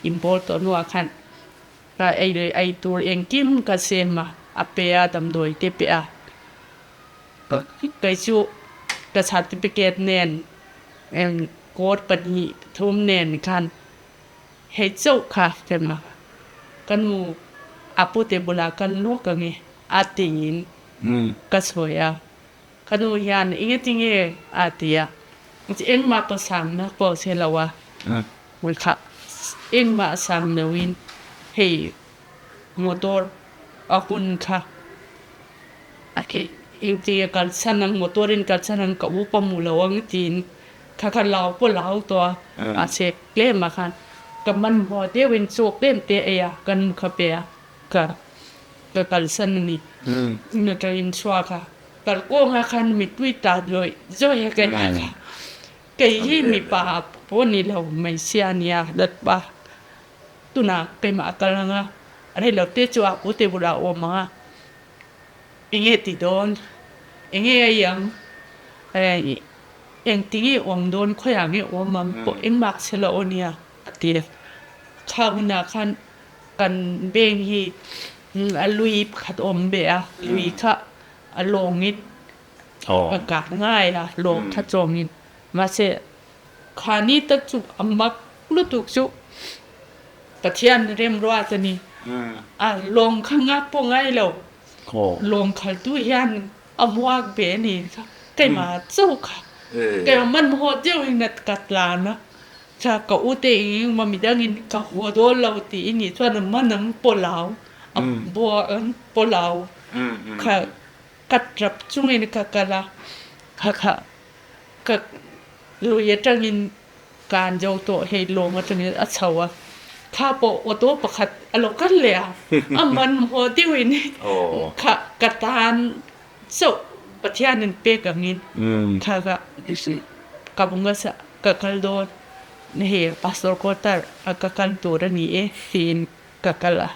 inbawl tawh hnuah khan ka ei leh ei tur engkim ka sem a, a pe a damdawi te pe a. Kei chu ka certificate nen coat pahnih thum nen khan hei chauh kha kem a, ka nu a pute bulah kan lawk ang e a tiin ka sawi a. Ka nu hian engetinge a ti a, engmah pawh sangna pawh che lo a, kha engmah sang loin hei motor a hun kha engtinge kalsan ang motor in kalsan ang ka u pawh hmu lo ang tiin kha kha lau pawh lau tawh a, mahse tlem ah khan ka hmanhmawh deuhin chaw tlem te ei a ka nu kha pe a ka ka kalsan a ni, ka inchhuak a. Kalkawnga khan mipui ta zawih zawih a ka kha. Kei hi mipa pawh ni lo hmeichhia a nia Lalpa tunah keimah a kal ang a, reilo te chu a ute bulah a awm ang a, enge ti dawn, enge a i ang, engtinge awm dawn, khawiah nge awm ang pawh engmah che lo a nia a ti a. Kha hunah khan kan bank hi A lui pakhat awm ve a, lui kha a lawngin a kah ngai a, lawng kha chawngin. Mahse, khani tak chu a mak lutuk chu Pathian remruat a ni. A lawng kha ngak pawh ngai lo, lawng khaltu hian a muak ve a ni. Keimah chauh kha. Kei hmanhmawh deuhin ka tlan a, Tha ka u te eng eng midangin ka haw dawn lo tih i nih chuan a man ang pawlau a bua ang pawlau kha ka tap chungin ka kal a, kha kha ka lui atangin kan zo tawh hei lawng atangin a chho a, kha pawh auto pakhat a lo kal leh a, a hmanhmawh deuhin kha ka tan chauh Pathianin pek angin kha ka ka bunga ka kal dawn hei pastor quarter a ka kal tur a ni e tiin ka kal a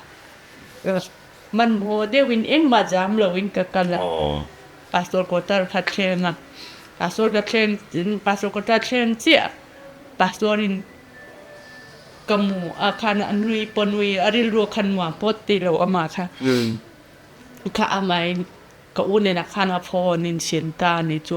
hmanhmawh deuhin engmah jam loin ka kal a pastor quarter kha thleng a pastor ka thleng pastor quarter thleng chiah pastor in ka mu a khan a nui pawh nui a rilru khan nuam pawh ti lo amah kha. Kha amahin ka u nena khan a phone in sin ta a ni chu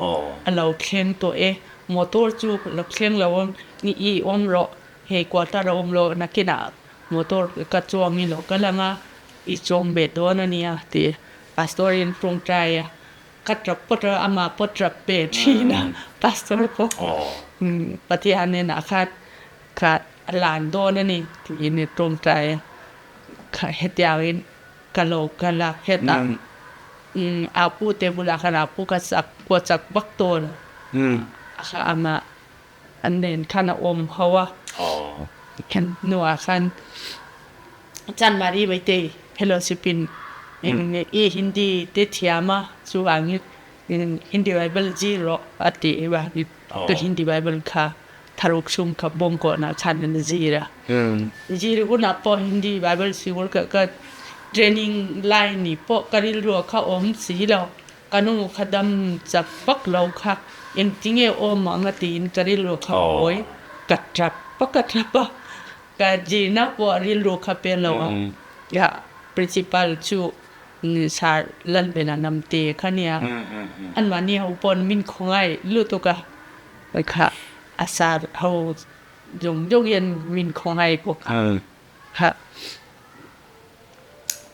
a lo thleng tawh e, motor chu lo thleng lo ang ni i awm rawh, hei quarter a awm lo nakinah motor ka chuang i lo kal ang a, i chawm ve dawn a nia tih pastor in tawngtai a, ka tap pawt a, amah pawh tap ve thin a pastor pawh Pathian hnenah khan ka lan dawn a ni tiin i tawngtai a, kha hetiangin Ka lo kal a, hetah a pu te bulah khan a pu ka chak pawh chak vak tawh lo. A amah an nen khan a awm ho a, hnuah khan Chanmari Meitei Fellowship in i Hindi te thiam a, chuvangin Hindi Bible zir rawh a tih vangin ka Hindi Bible kha tharuk chhung kha bawngkawnah khan an zir a. Zir hunah pawh Hindi Bible sikul ka ka training lai ni pawh ka rilru kha awm si lo. Ka nu kha dam chak vak lo kha engtinge awm ang a tiin ka rilru kha buai ka tap a ka tap a. Ka zirna pawh rilru kha pe lo a. Principal chu Sir Lalbena Namte kha nia. Anmahni ho paw'n min khawngaih lutuk a. Kha a sar ho zawng zawng hian min khawngaih bawk a. Kha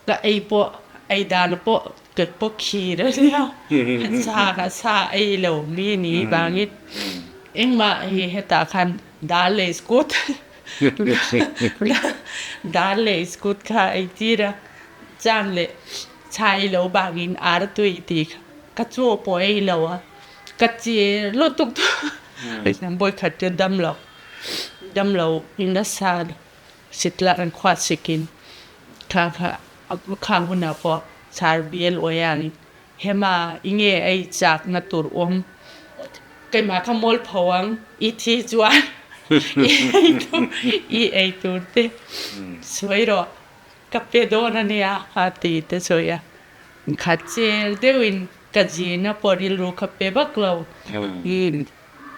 ka ei pawh ei dan pawh ka pawh khir a nia. Sa ka sa ei lo mi ni vangin engmah hi hetah khan dal leh iskut dal leh iskut kha ei tir a chan leh chai lo vangin ar tui tih ka chaw pawh ei lo a. Ka che lutuk vawikhat chu dam lo dam lo in nasa sitla an khuat sikin kha kha khang hunah pawh char bial uaian hema enge ei chak na tur awm keimah kha mawl pho ang i thi chuan i ei tur te sawi rawh ka pe dawn ania a ti te sawi a kha chel deuhin Ka zirna pawh rilru kha pe vak lo.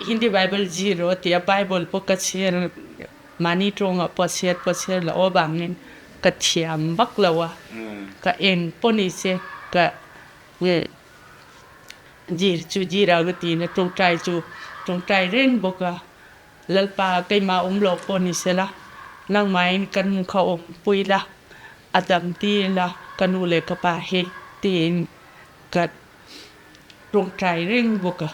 Hindi Bible zir rawh tia Bible pawh ka chhiar mahni tawngah pawh chhiar pawh chhiar loh avangin ka thiam vak lo a. Ka eng pawh ni se ka zir chu zir ang tiin tawngtai chu tawngtai reng bawk a. Lalpa keimah awm loh pawh ni se la, nangmahin ka nu kha awmpui la, a dam tir la ka nu leh ka pa hi tiin Ka tawngtai reng bawk a.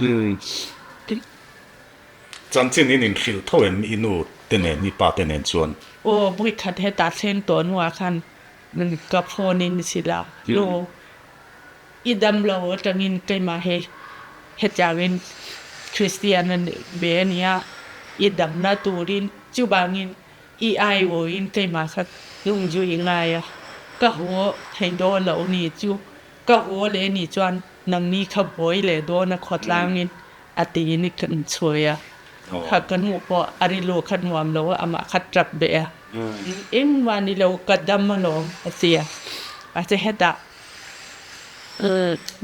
Chanchin in inhrilh tho em i nu te nen i pa te nen chuan? Aw, vawikhat hetah thleng tawh hnuah khan ka phone in hrilh a, nu i dam lo atangin keimah hi hetiangin Kristian a ve a nia, i damna turin chuvangin I aiawhin keimah kha lungzu i ngai a, ka haw thei dawn loh ni chu ka haw leh ni chuan nangni kha buai leh dawn a khawtlangin a tiin i kan chhuai a, kha ka nu pawh a rilru kha nuam lo a, amah kha tap beh a, engmah ni lo ka dam alawm a ti a, mahse hetah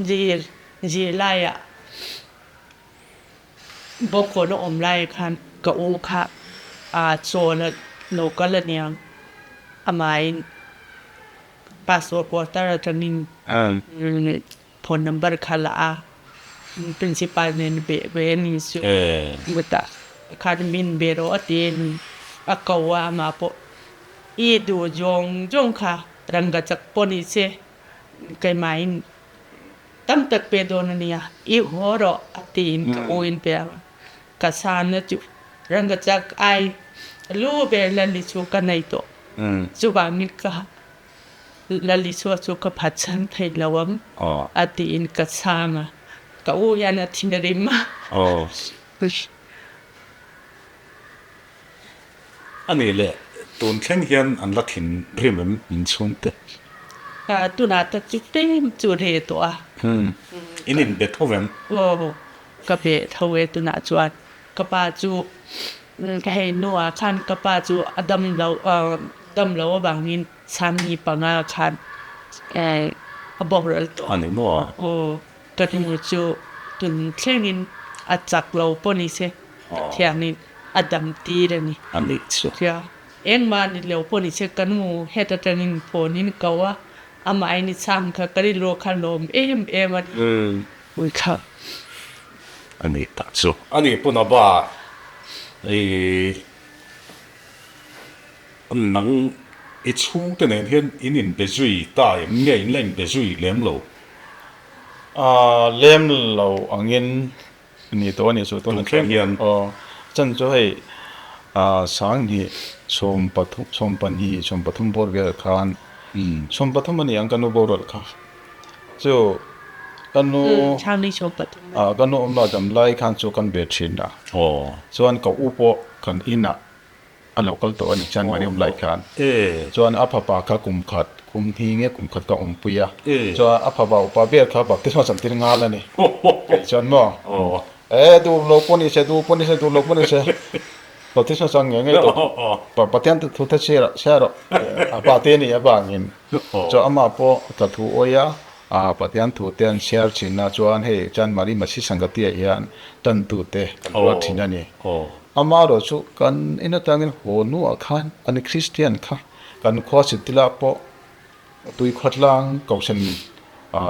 zir zir laiah Bawkhawn a awm lai khan ka u kha chawl a lo kal a niang. Amahin passport quarter atangin phone number kha la a, principal nen be ve a ni chu. Chutah khan min be rawh a ti a ko a, amah pawh i duh zawng zawng kha rangkachak pawh ni se keimahin. tam tak pe dawn a nia, i haw rawh a tiin ka u in pe a, ka chhana chu rangkachak ai lu ber Lali chu ka nei tawh, chuvangin ka Lali chu chu ka phatsan thei lo ang a tiin ka chhang a, ka u hian a thinrim a. A nih leh, tun thleng hian an la thinrim em inchhungte? Tunah tak chu tlem chu reh tawh a. In inbe tho em? Aw, ka be tho e tunah chuan. Ka pa chu ka hei hnuah khan ka pa chu a dam lo dam lo avangin Sangni panga khan a boral tawh. A ni maw? Aw, ka nu chu tun thlengin a chak lo pawh ni se. Thiangin a dam tir a ni. A nih chu. Tia, engmah ni lo pawh ni se ka nu het atangin phone in ko a, amah in i chhang kha ka rilru kha lawm em em a ni. Ui kha. A nih tak chu. A nih puna ba i nang i chhungte nen hian in inbe zui ta em nge in la inbe zui lem lo? A lem lo angin Ni tawh a ni chu tuna thleng hian. Aw chan chu hei Sanghnih sawmpathum sawmpahnih sawmpathum bawr vel khan sawmpathum a ni ang ka nu boral kha chu ka nu Sanghnih sawmpathum a ka nu awmna dam lai khan chu kan ve thin a chuan ka u pawh kan inah a lo kal tawh a ni chuan mahni awm lai khan chuan a fapa kha kum khat kum hnih nge kum khat ka awmpui a chuan a fapa upa ber kha baptisma chan tir ngal a ni kei chuan maw e duh lo pawh ni se duh pawh ni se duh lo pawh ni se baptisma chan ngei ngei tawh Pathian thu te chhiar chhiar rawh a pa te ni avangin chuan amah pawh ka thu awi a Pathian thu te an chhiar thin a chuan hei chuan Mari Masi Sangati ah hian tantu te kan ruat thin a ni. Amaherawh chu kan in atangin haw hnuah khan an Kristian kha kan khua Sitila pawh tui khawtlang kohhran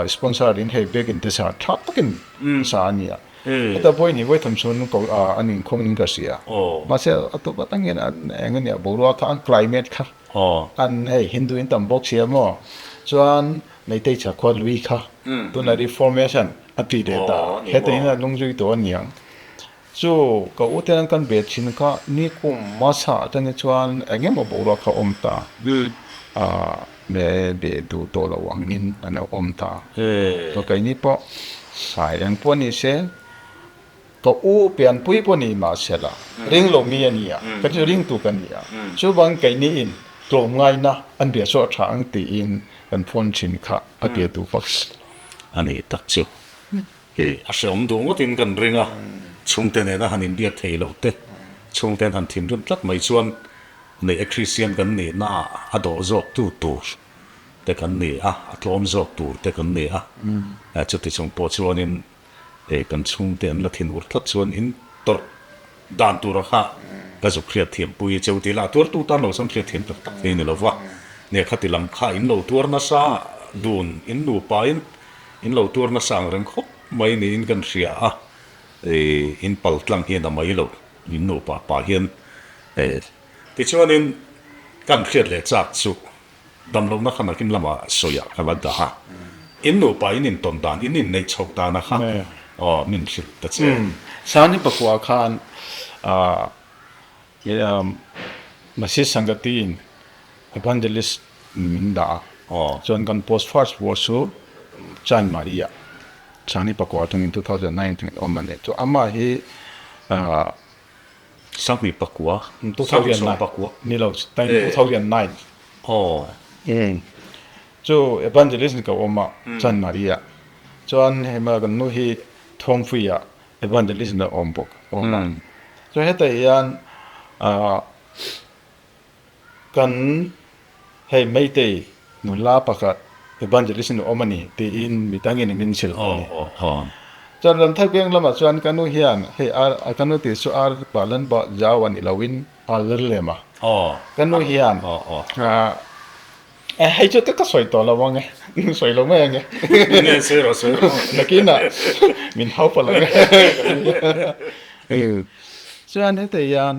sponsor in hei bag in te sa tha takin sa a ni a. Heta vawi hnih vawi tham chhun ko an inkhawm in ka hria. Mahse a tawp atangin an eng ania boruak kha an climate kha an hei Hindu in tam bawk sia maw chuan Meitei chhakkhua lui kha tuna reformation a ti leh ta heta in a lungzui tawh a niang. Chu ka u ten kan ve thin kha ni kum hmasa atangin chuan eng emaw boruak kha awm ta a me be duh tawh lo angin an lo awm ta. Chu keini pawh sai eng pawh ni se ka u pianpui pawh ni mahsela ring lo mi a ni a, ka chu ringtu ka ni a, chuvang keini in tlawmngaina an bia chu a tha ang tiin kan phone thin kha a tia duh vak. A ni tak chu. Hei a hreawm duh ngawtin kan ring a, chhungte nena han inbiak thei loh te, chhungte an han thinrim tlat mai chuan neih a Kristian kan nihna ah a dawh zawk tu tur te kan ni a, a tlawm zawk tur te kan ni a, chuti chung pawh chuanin hei kan chhungte an la thinur tlat chuan in tawrh dan tura kha ka zuk hriat thiam pui cheu tih lah tuartu tan lo chuan hriat thiam tak tak thei ni lo va, nge khati lam kha in lo tuar nasa dun in nupa in In lo tuar nasa ang reng khawp mai niin kan hria a, in pal tlang hian a mai lo, in nupa pa hian tichuanin kan hriat leh chak chu damlohna kha nakin lamah sawiah ka la dah a, in nupa in intawn dan, in inneih chhoh dana kha aw min hrilh ta che. Sani pakua khan Masi Sangati-in Evangelist min dah a, chuan kan post first pawh chu Chanmari-ah Chani pakua atangin 2009 atangin awm a ni. Chu amah hi Sangni pakua? 2009 ni lo, 2009. Chu Evangelist ni ka awm a Chanmari-ah. Chuan hei kan nu hi Thawngpuiah Evangelist na awm bawk awm a. Chuan hetah hian Kan hei Meitei nula pakhat evangelist in awm a ni tiin mi dangin min hrilh a ni. Chuan Ramthar Veng lamah chuan ka nu hian hei ar ka nu tih chu ar pah lan pah zau a ni loin a ler lem a. Ka nu hian hei chu ka sawi tawh lo ang e, sawi lo mai ang e. Nge sawi rawh sawi rawh. Nakinah min hau palh ang e. Chuan hetah hian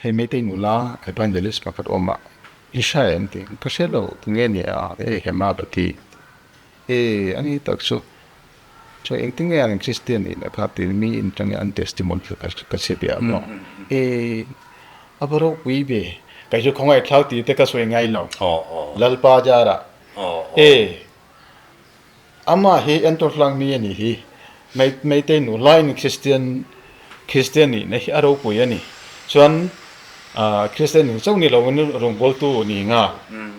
Hei Meitei nula evangelist pakhat awm a, i hria em tih ka hria lo, tunge ni a, hei Hema ka ti. E ani tak chu chuan engtin nge an Christian nih na kha tiin mi in tangin an testimony kha ka chhe ve a maw. E a va ropui ve, kei chu khawngaih thlau tih te ka sawi ngai lo. Lalpa zara e Amah hi entur hlang mi a nih hi. Meitei nu laiin Kristian Kristian nihna hi a ropui a ni. Chuan Kristian nih chauh ni loin rawngbawltu ni nga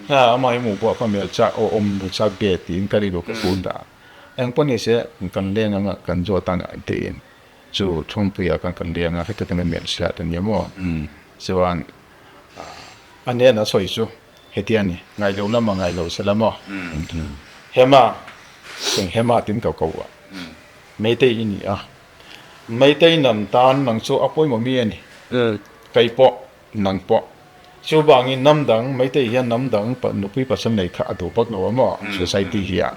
amah hi hmuh pawh a hmel chak aw awm hmu chak ve tiin ka rilru ka pun ta a. Eng pawh ni se kan leng anga kan zawt a tiin chu Thawngpuia khan kan leng a heti kan hmel hriat a nia maw. Chuan a nen a sawi chu. Heti a ni, ngaih loh lama ngaih loh sela maw? Hema, eng Hema tin ka ko a, Meitei i ni a, Meitei nam tan nang chu a pawimawh mi a ni, kei pawh, nang pawh. Chuvangin nam dang, Meitei hian nam dang nupui pasal nei kha a duh vak lo a maw, society hian.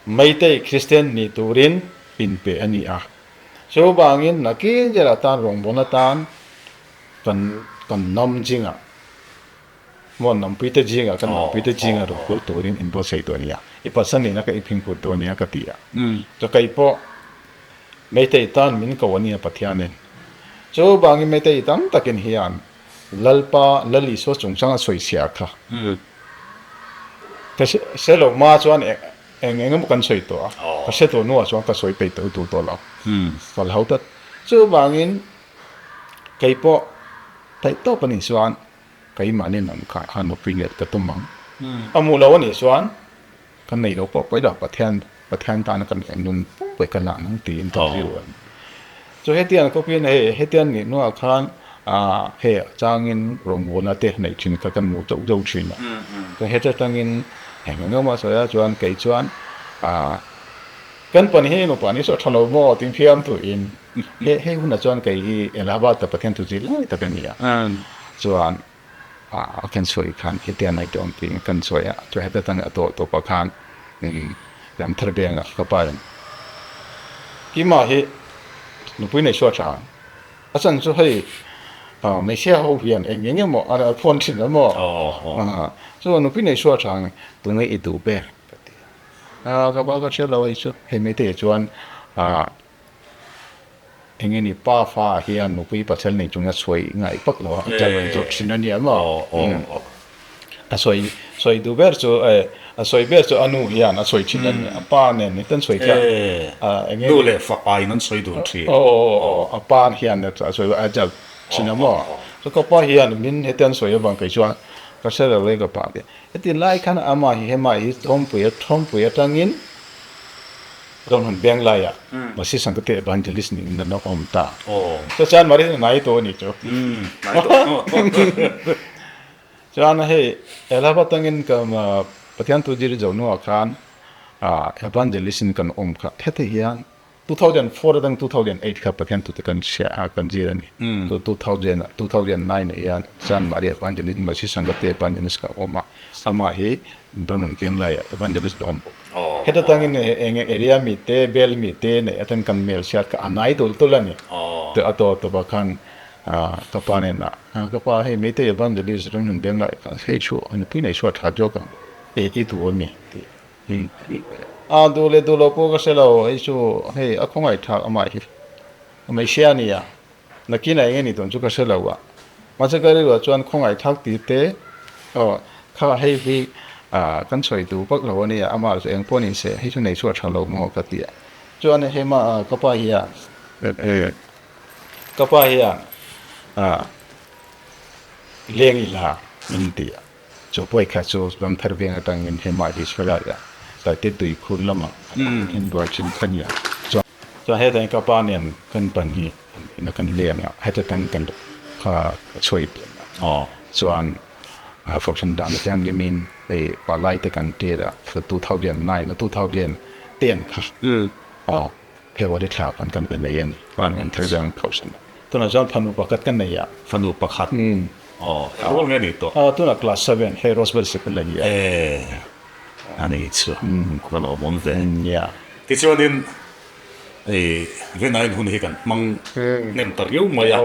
Meitei Kristian ni turin inpe a ni a, chuvangin nakin zela tan rawngbawlna tan kan nam zingah, Maw Nampuite zingah ka Nampuite zingah rawn kulh turin in buatsaih tawh nia, i pasal nena ka inphing kulh tawh nia ka ti a. Chakei pawh Meitei tan min ko a nia Pathianin. Chu vangin Meitei tam takin hian Lalpa Lal Isua chungchanga sawi chhia kha ka hre lo hma chuan eng eng emaw kan sawi tawh a, ka hre tawh hnuah chuan ka sawi peih tawh duh tawh lo, ka hlau tlat. Chu vangin kei pawh theih tawp a nih chuan Keimahni lam kha a nupui let ka tum ang. A hmuh lo a nih chuan ka nei lo pawh pawi lo, Pathian Pathian tana ka nen nun pawi ka lah nang tiin ka rilru a ni. Chu hetiang khawpin hei hetiang nih hnuah khan hei a changin rawngbawlna te neih thin kha kan hmuh chauh chauh thin a. Chuan heti atangin eng eng emaw a sawi a chuan kei chuan kan pan hi nupa ni saw tha lo maw tiin phian tuin He hei hunah chuan kei hi Allahabad ta Pathian thu zir lai tak a ni a, chuan a kan sawi khan hetiang ai tawng tiin kan sawi a, chuan heta tang a tawh tawpah khan lam thar vengah ka pa in Kima hi nupui nei chhuah tha ang, a chan chu hei hmeichhia ho hian eng eng emaw a phone thin a maw, chuan nupui nei chhuah tha ang tunge i duh ber ka ti a, ka pa ka hria lo hei chu hei maitei chuan Eng nge ni pa fa hian nupui pasal nei chunga sawi ngaih vak lo a tel rawn zawh thin a nia maw? A sawi sawi duh ber chu a sawi ber chu a nu hian a sawi thin a nia, a pa nen ni tan sawi kha eng nge Nu leh fapa in an sawi dun thin. Aw a pa hian a sawi a jal thin a maw? Chu ka pa hian min hetiang sawi avang kei chuan ka hre lo e ka pa te. Heti lai khan amah hi hema hi thawmpui thawmpui atangin Rawn hun beng laiah Masi Sangkate Evangelist niin an lo awm ta. Chu chuan Marin a nai tawh a ni chu. Chuan hei Allahabad atangin ka Pathian thu zir zo hnuah khan Evangelist in kan awm kha. Heti hian 2004 atang 2008 kha Pathian thu te kan hria a, kan zir a ni. Chu 2000 2009 ah hian chuan Maria Evangelist Masi Sangkate Evangelist ka awm a. Amah hi rawn hun beng laiah Evangelist a awm bawk. Heta tangin eng area mi te, bel mi te neih atan kan mail hriat kha a nai tul tul a ni. A tawp tawpah khan ka pa nen ah, ka pa hei Meitei Evangelist ram hun beng lai kha hei chu nupui nei chhuat tha zawk ang e i duh a mi tih a duh leh duh lo pawh ka hre lo, hei chu hei a khawngaih thlak amah hi hmeichhia a ni a. Nakinah eng nge ni dawn chu ka hre lo a, mahse ka rilruah chuan khawngaih thlak tih te aw kha hei hi kan sawi duh vak lo a nia, amah chu eng pawh ni se hei chu nei chhuah tha lo maw ka ti a. Chuan hei mah ka pa hian ka pa hian leng ila min ti a, chu pawi kha chu Ramthar veng atangin hei mah hi sawi a, Taite tuikhur lamah inbuai thin kha nia. Chuan hetah hian ka pa nen kan pan hi ina kan leng a, heta tang kan kha ka chhuai pian a, chuan function dan te hian limin hei palai te kan tir a, 2009 a 2010 kha February thla khan kan pe nei a ni, kan thar zang kohhran a. Tunah chuan fanu pakhat ka nei a. Fanu pakhat? Aw, eng rual nge ni tawh? Tunah class seven hei Roswell Sikul a ni a. A ni chu ka lawmawm ve. Tichuanin hei Venain hun hi kan hmang hnem ta riau mai a,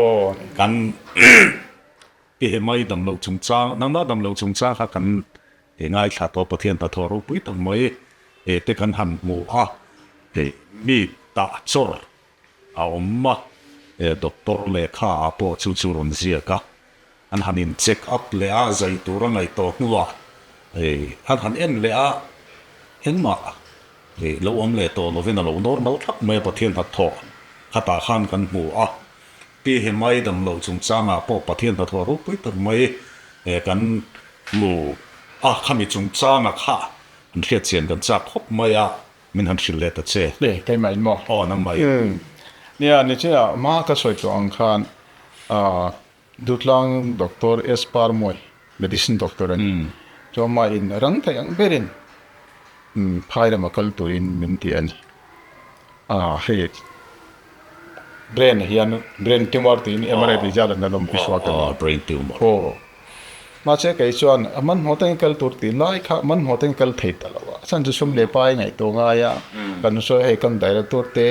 kan ti he mai damloh chungchang, nangmah damloh chungchang kha kan ngaithla tawh Pathian hnathawh ropui tak mai. te kan han hmu a, mi tah chawr a awm a, doctor lehkha ah pawh chu chu rawn ziak a, an han in check up leh a, zai tur a ngaih tawh hnuah an han en leh a, engmah lo awm leh tawh lovin a lo normal thlap mai a, Pathian hnathawh khatah khan kan hmu a. Pi Hemai damloh chungchangah pawh Pathian hnathawh ropui tak mai kan hmu a, khami chungchanga kha han hriatchian kan chak khawp mai a, min han hrilh leh ta che. Le, keimah in maw? Aw, nangmah in. Nia, nichina hma ka sawi tawh ang khan Dutlang Doctor S. Parmawi, medicine doctor a ni, chu amah in rang thei ang berin phai lama kal turin min ti a ni. Hei brain hian brain tumor tiin MRI result an la lawm pi suak a ni. Brain tumor. Aw. Mahse kei chuan a hmanhmawh takin kal tur tih lai kha hmanhmawh takin kal thei ta lo a. A chhan chu sum leh pai ngaihtuah ngai a, kan sawi hei kan director te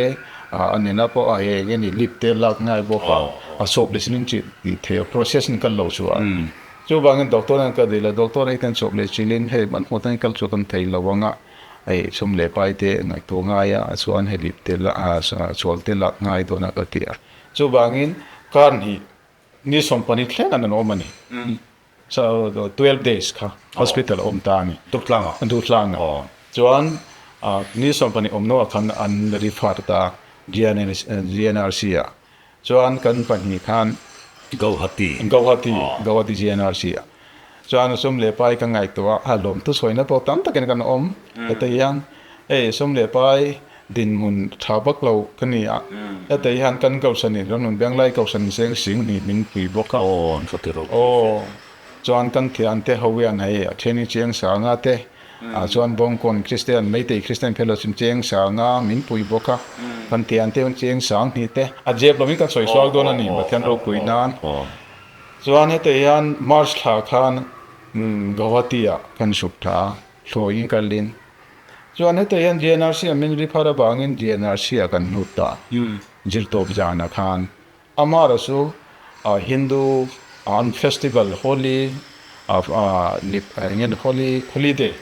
a nena pawh a hei enge ni lip te lak ngai bawk a, a sawp leh sin chi tih theih a process in kal lo chu a. Chuvangin doctor an ka dil a, doctor hei kan sawp leh chilin hei hmanhmawh takin kal chu kan thei lo ang a, hei sum leh pai te ngaihtuah ngai a, chuan hei lip te la chhual te lak ngai dawn a ka ti a. Chuvangin kar hnih Ni 12 thleng an awm a ni. So 12 days kha hospital a awm ta a ni. Duhtlanga? Duhtlanga. Chuan ni 12 awm hnuah khan an refer ta GNRC ah. Chuan kan pahnih khan Gauhati. Gauhati, Gauhati GNRC ah. Chuan sum leh pai ka ngaihtuah a, lawm thusawina pawh tam takin kan awm. Heta hian hei sum leh pai dinhmun tha vak lo ka ni a, heta hian kan Kohhranin Ramnun Benglai Kohhran Seng Sing nih min pui bawk a. Aw, an hre ro. Aw, chuan kan thiante ho hian hei a then Chiang Sanga te, ah chuan Bawngkawn Kristian, Meitei Kristian Fellowship Chiang Sanga min pui bawk a, kan thiante ho Chiang Sang hnih te, a zep lovin kan sawi sual dawn a ni, Pathian ropui nan. Chuan heta hian March thla khan Guwahati-ah kan suk tha a, thlawiin kalin. Chuan heta hian GNRC-ah min ri phar avangin GNRC-ah kan hnut ta. Zirtawp zanah khan Amara chu Hindu an festival Holi eng nge Holi holiday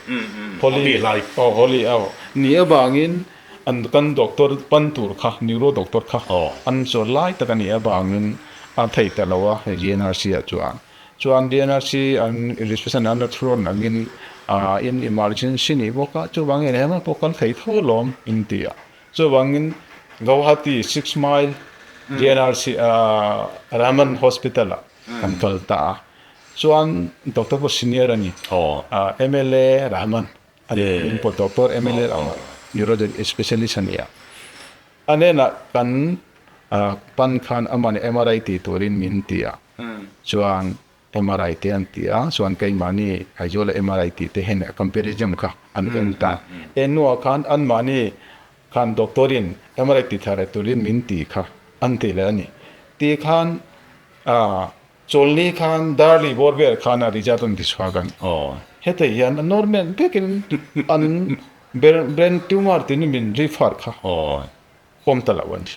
Holi aw Holi aw ni avangin an kan doctor pan tur kha neuro doctor kha an chawl lai tak a nih avangin a thei ta lo a hei GNRC ah chuan chuan GNRC an registration an la thurawn angin in emergency nih bawk a chuvangin eng emaw pawh kal thei tho alawm in ti a chuvangin Guwahati six mile GNRC Raman hospital ah kan kal ta a chuan doctor pawh senior a ni mla Raman A ni pawh doctor MLA ang neurology specialist a ni a. A hnenah kan pan khan amah nih MRI ti turin min ti a. Chuan MRI te an ti a, chuan keimahni Aizawl a MRI tih te hian comparison kha an en ta. En hnuah khan anmahni khan doctor in MRI ti thar turin min ti kha an ti leh a ni. Ti khan Chawlni khan Darli bawr vel khan a result an ti chhuak an. Heta hian a normal bekin an brain tumor tin min refer kha awm ta lo a ni.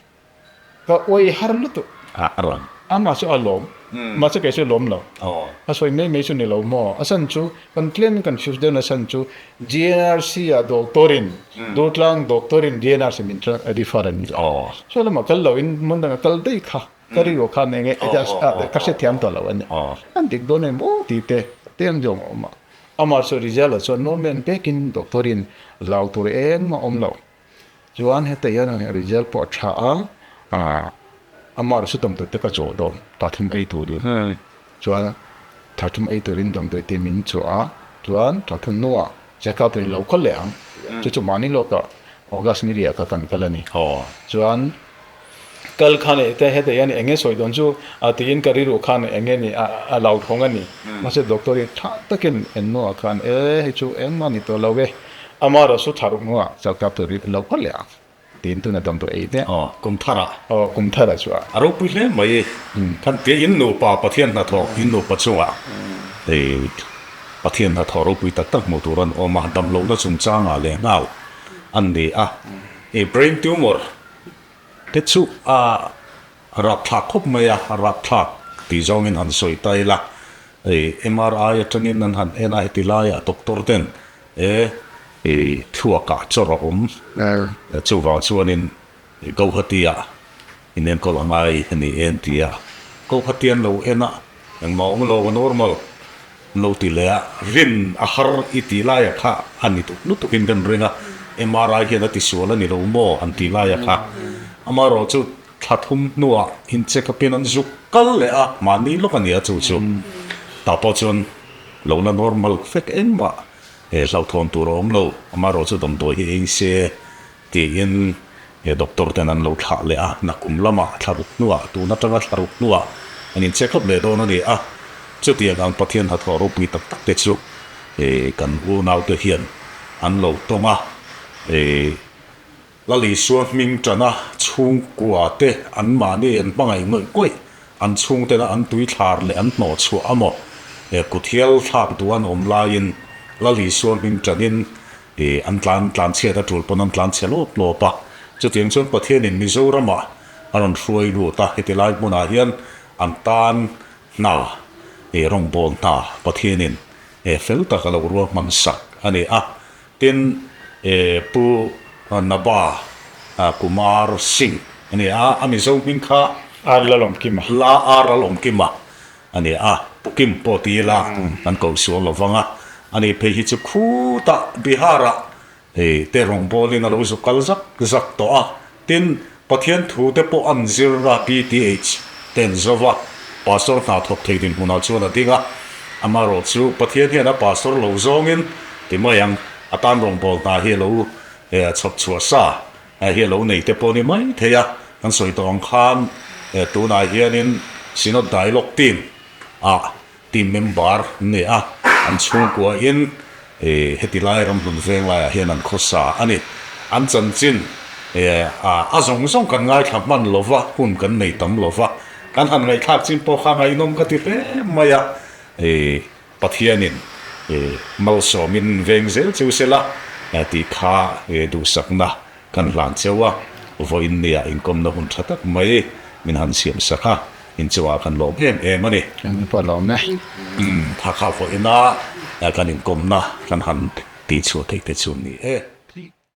Ka uai har lutuk. Amah chu a lawm. Mahse kei chu lawm lo. A sawi mai mai chu ni lo maw? A chhan chu kan tlem kan fuse deuh na chhan chu GNRC ah doctor in Durtlang doctor in GNRC min refer a ni lo. Saw lamah kal lo in hmun dangah kal daih kha. Ka rilru khan eng nge ka hrethiam tawh lo a ni. An dik dawn em aw tih te tlem zawng a awm a. Amah chu result ah chuan normal vekin doctor in lau tur engmah a awm lo. Chuan heta hian result pawh a tha a, amah chu damdawi te ka chawh dawn pathum ei turin. Chuan pathum ei turin damdawi te min chawh a, chuan pathum hnuah check up in lo kal leh ang. Chu chu mahni lawkah August ni riah kha kan kal a ni. Chuan Kal khan eh te heta hian eng nge sawi dawn chu a tiin ka rilru khan eng nge ni a lo thawng a ni. Mahse doctor hi tha takin en hnuah khan e hei chu engmah ni tawh lo e, ama rawh chu tha ruk hnuah chakap tur hi lo kal leh ang tiin tuna damdawi ei te. Aw kum tharah. Aw kum tharah chu a. A ropui hle mai khan tia in nupa Pathian hnathawk in nupa chungah hei Pathian hnathawh ropui tak tak hmuh tur an awm a, damlohna chungchangah leh nghal an ni a, i brain tumor Te chu a rapthlak khawp mai a, a rapthlak tih zawngin han sawi ta ila, hei MRI atangin an han en a, heti laiah doctor ten e thluakah chawr a awm. Chuvang chuanin Guwahati-ah inenkawl a ngai a ni e an ti a. Guwahati an lo en a, engmah awm lo, a normal an lo ti leh a, rin a har i tih laia kha a ni tuk lutukin kan ring a, MRI hian a tisual a ni lo maw an tih laia kha. Amaherawhchu Thla thum hnuah in check up in an zuk kal leh a, mahni lawk a ni a chu chu. Tah pawh chuan lo la normal vek engmah he hlauhthawn tur a awm lo, amaherawh chu damdawi hi ei se tiin he doctor ten an lo thlah leh a, nakum lamah thla ruk hnuah tun atanga thla ruk hnuah an in check up leh dawn a ni a, chutiang ang Pathian hnathawh ropui tak tak te chu kan unaute hian an lo tawng a. Lal Isua hming tana chhungkua te an mahni an hmangaih ngawih ngawih, an chhungtena an tuithlar leh an hnawh chhuah a maw? He kut hial thlak duh an awm laiin Lal Isua hming tanin an tlan tlan chhiat a tul pawn an tlan chhe lawp lawp a. Chutiang chuan Pathianin Mizoramah a rawn hruai lut a, heti lai hmunah hian an tan hna, rawngbâwl hna Pathianin fel tak a lo ruahman sak a ni a. Tin, Pu Naba Kumar Singh a ni a, a Mizo hming kha Ar Lalawmkima. La Ar Lalawmkima a ni a, Pu Kim pawh ti ila kan ko sual lo vang a, ani phei hi chu khutah Bihar-ah te rawngbawlin a lo zu kal zak zak tawh a, Tin, Pathian thu te pawh an zir a, PTH te an zo va, Pastor hna thawk thei dinhmunah chuan a ding a. Amaherawh chu Pathian hian a Pastor lo zawngin ti mai ang, a tan rawngbâwl hna hi a lo chhawp chhuah sa hi a lo nei te pawh ni mai thei a. Kan sawi tawh ang khan tunah hianin Synod Dialogue Team ah Team member an ni a, an chhungkuain heti lai ramhlun veng laiah hian an khawsa a ni. An chanchin a zawng zawng kan ngaithla hman lo va, hun kan nei tam lo va, kan han ngaihthlak chin pawh kha ngaihnawm ka ti hle mai a. Pathianin malsawmin veng zel cheu sela tih kha duhsakna Kan hlan cheu a, vawiin nia inkawmna hun tha tak mai min han siam sak a, inchungah kan lawm em em a ni. Kan pawh lawm e. Tha kha vawiina kan inkawmna kan han tihchhuah theih te chu ni e.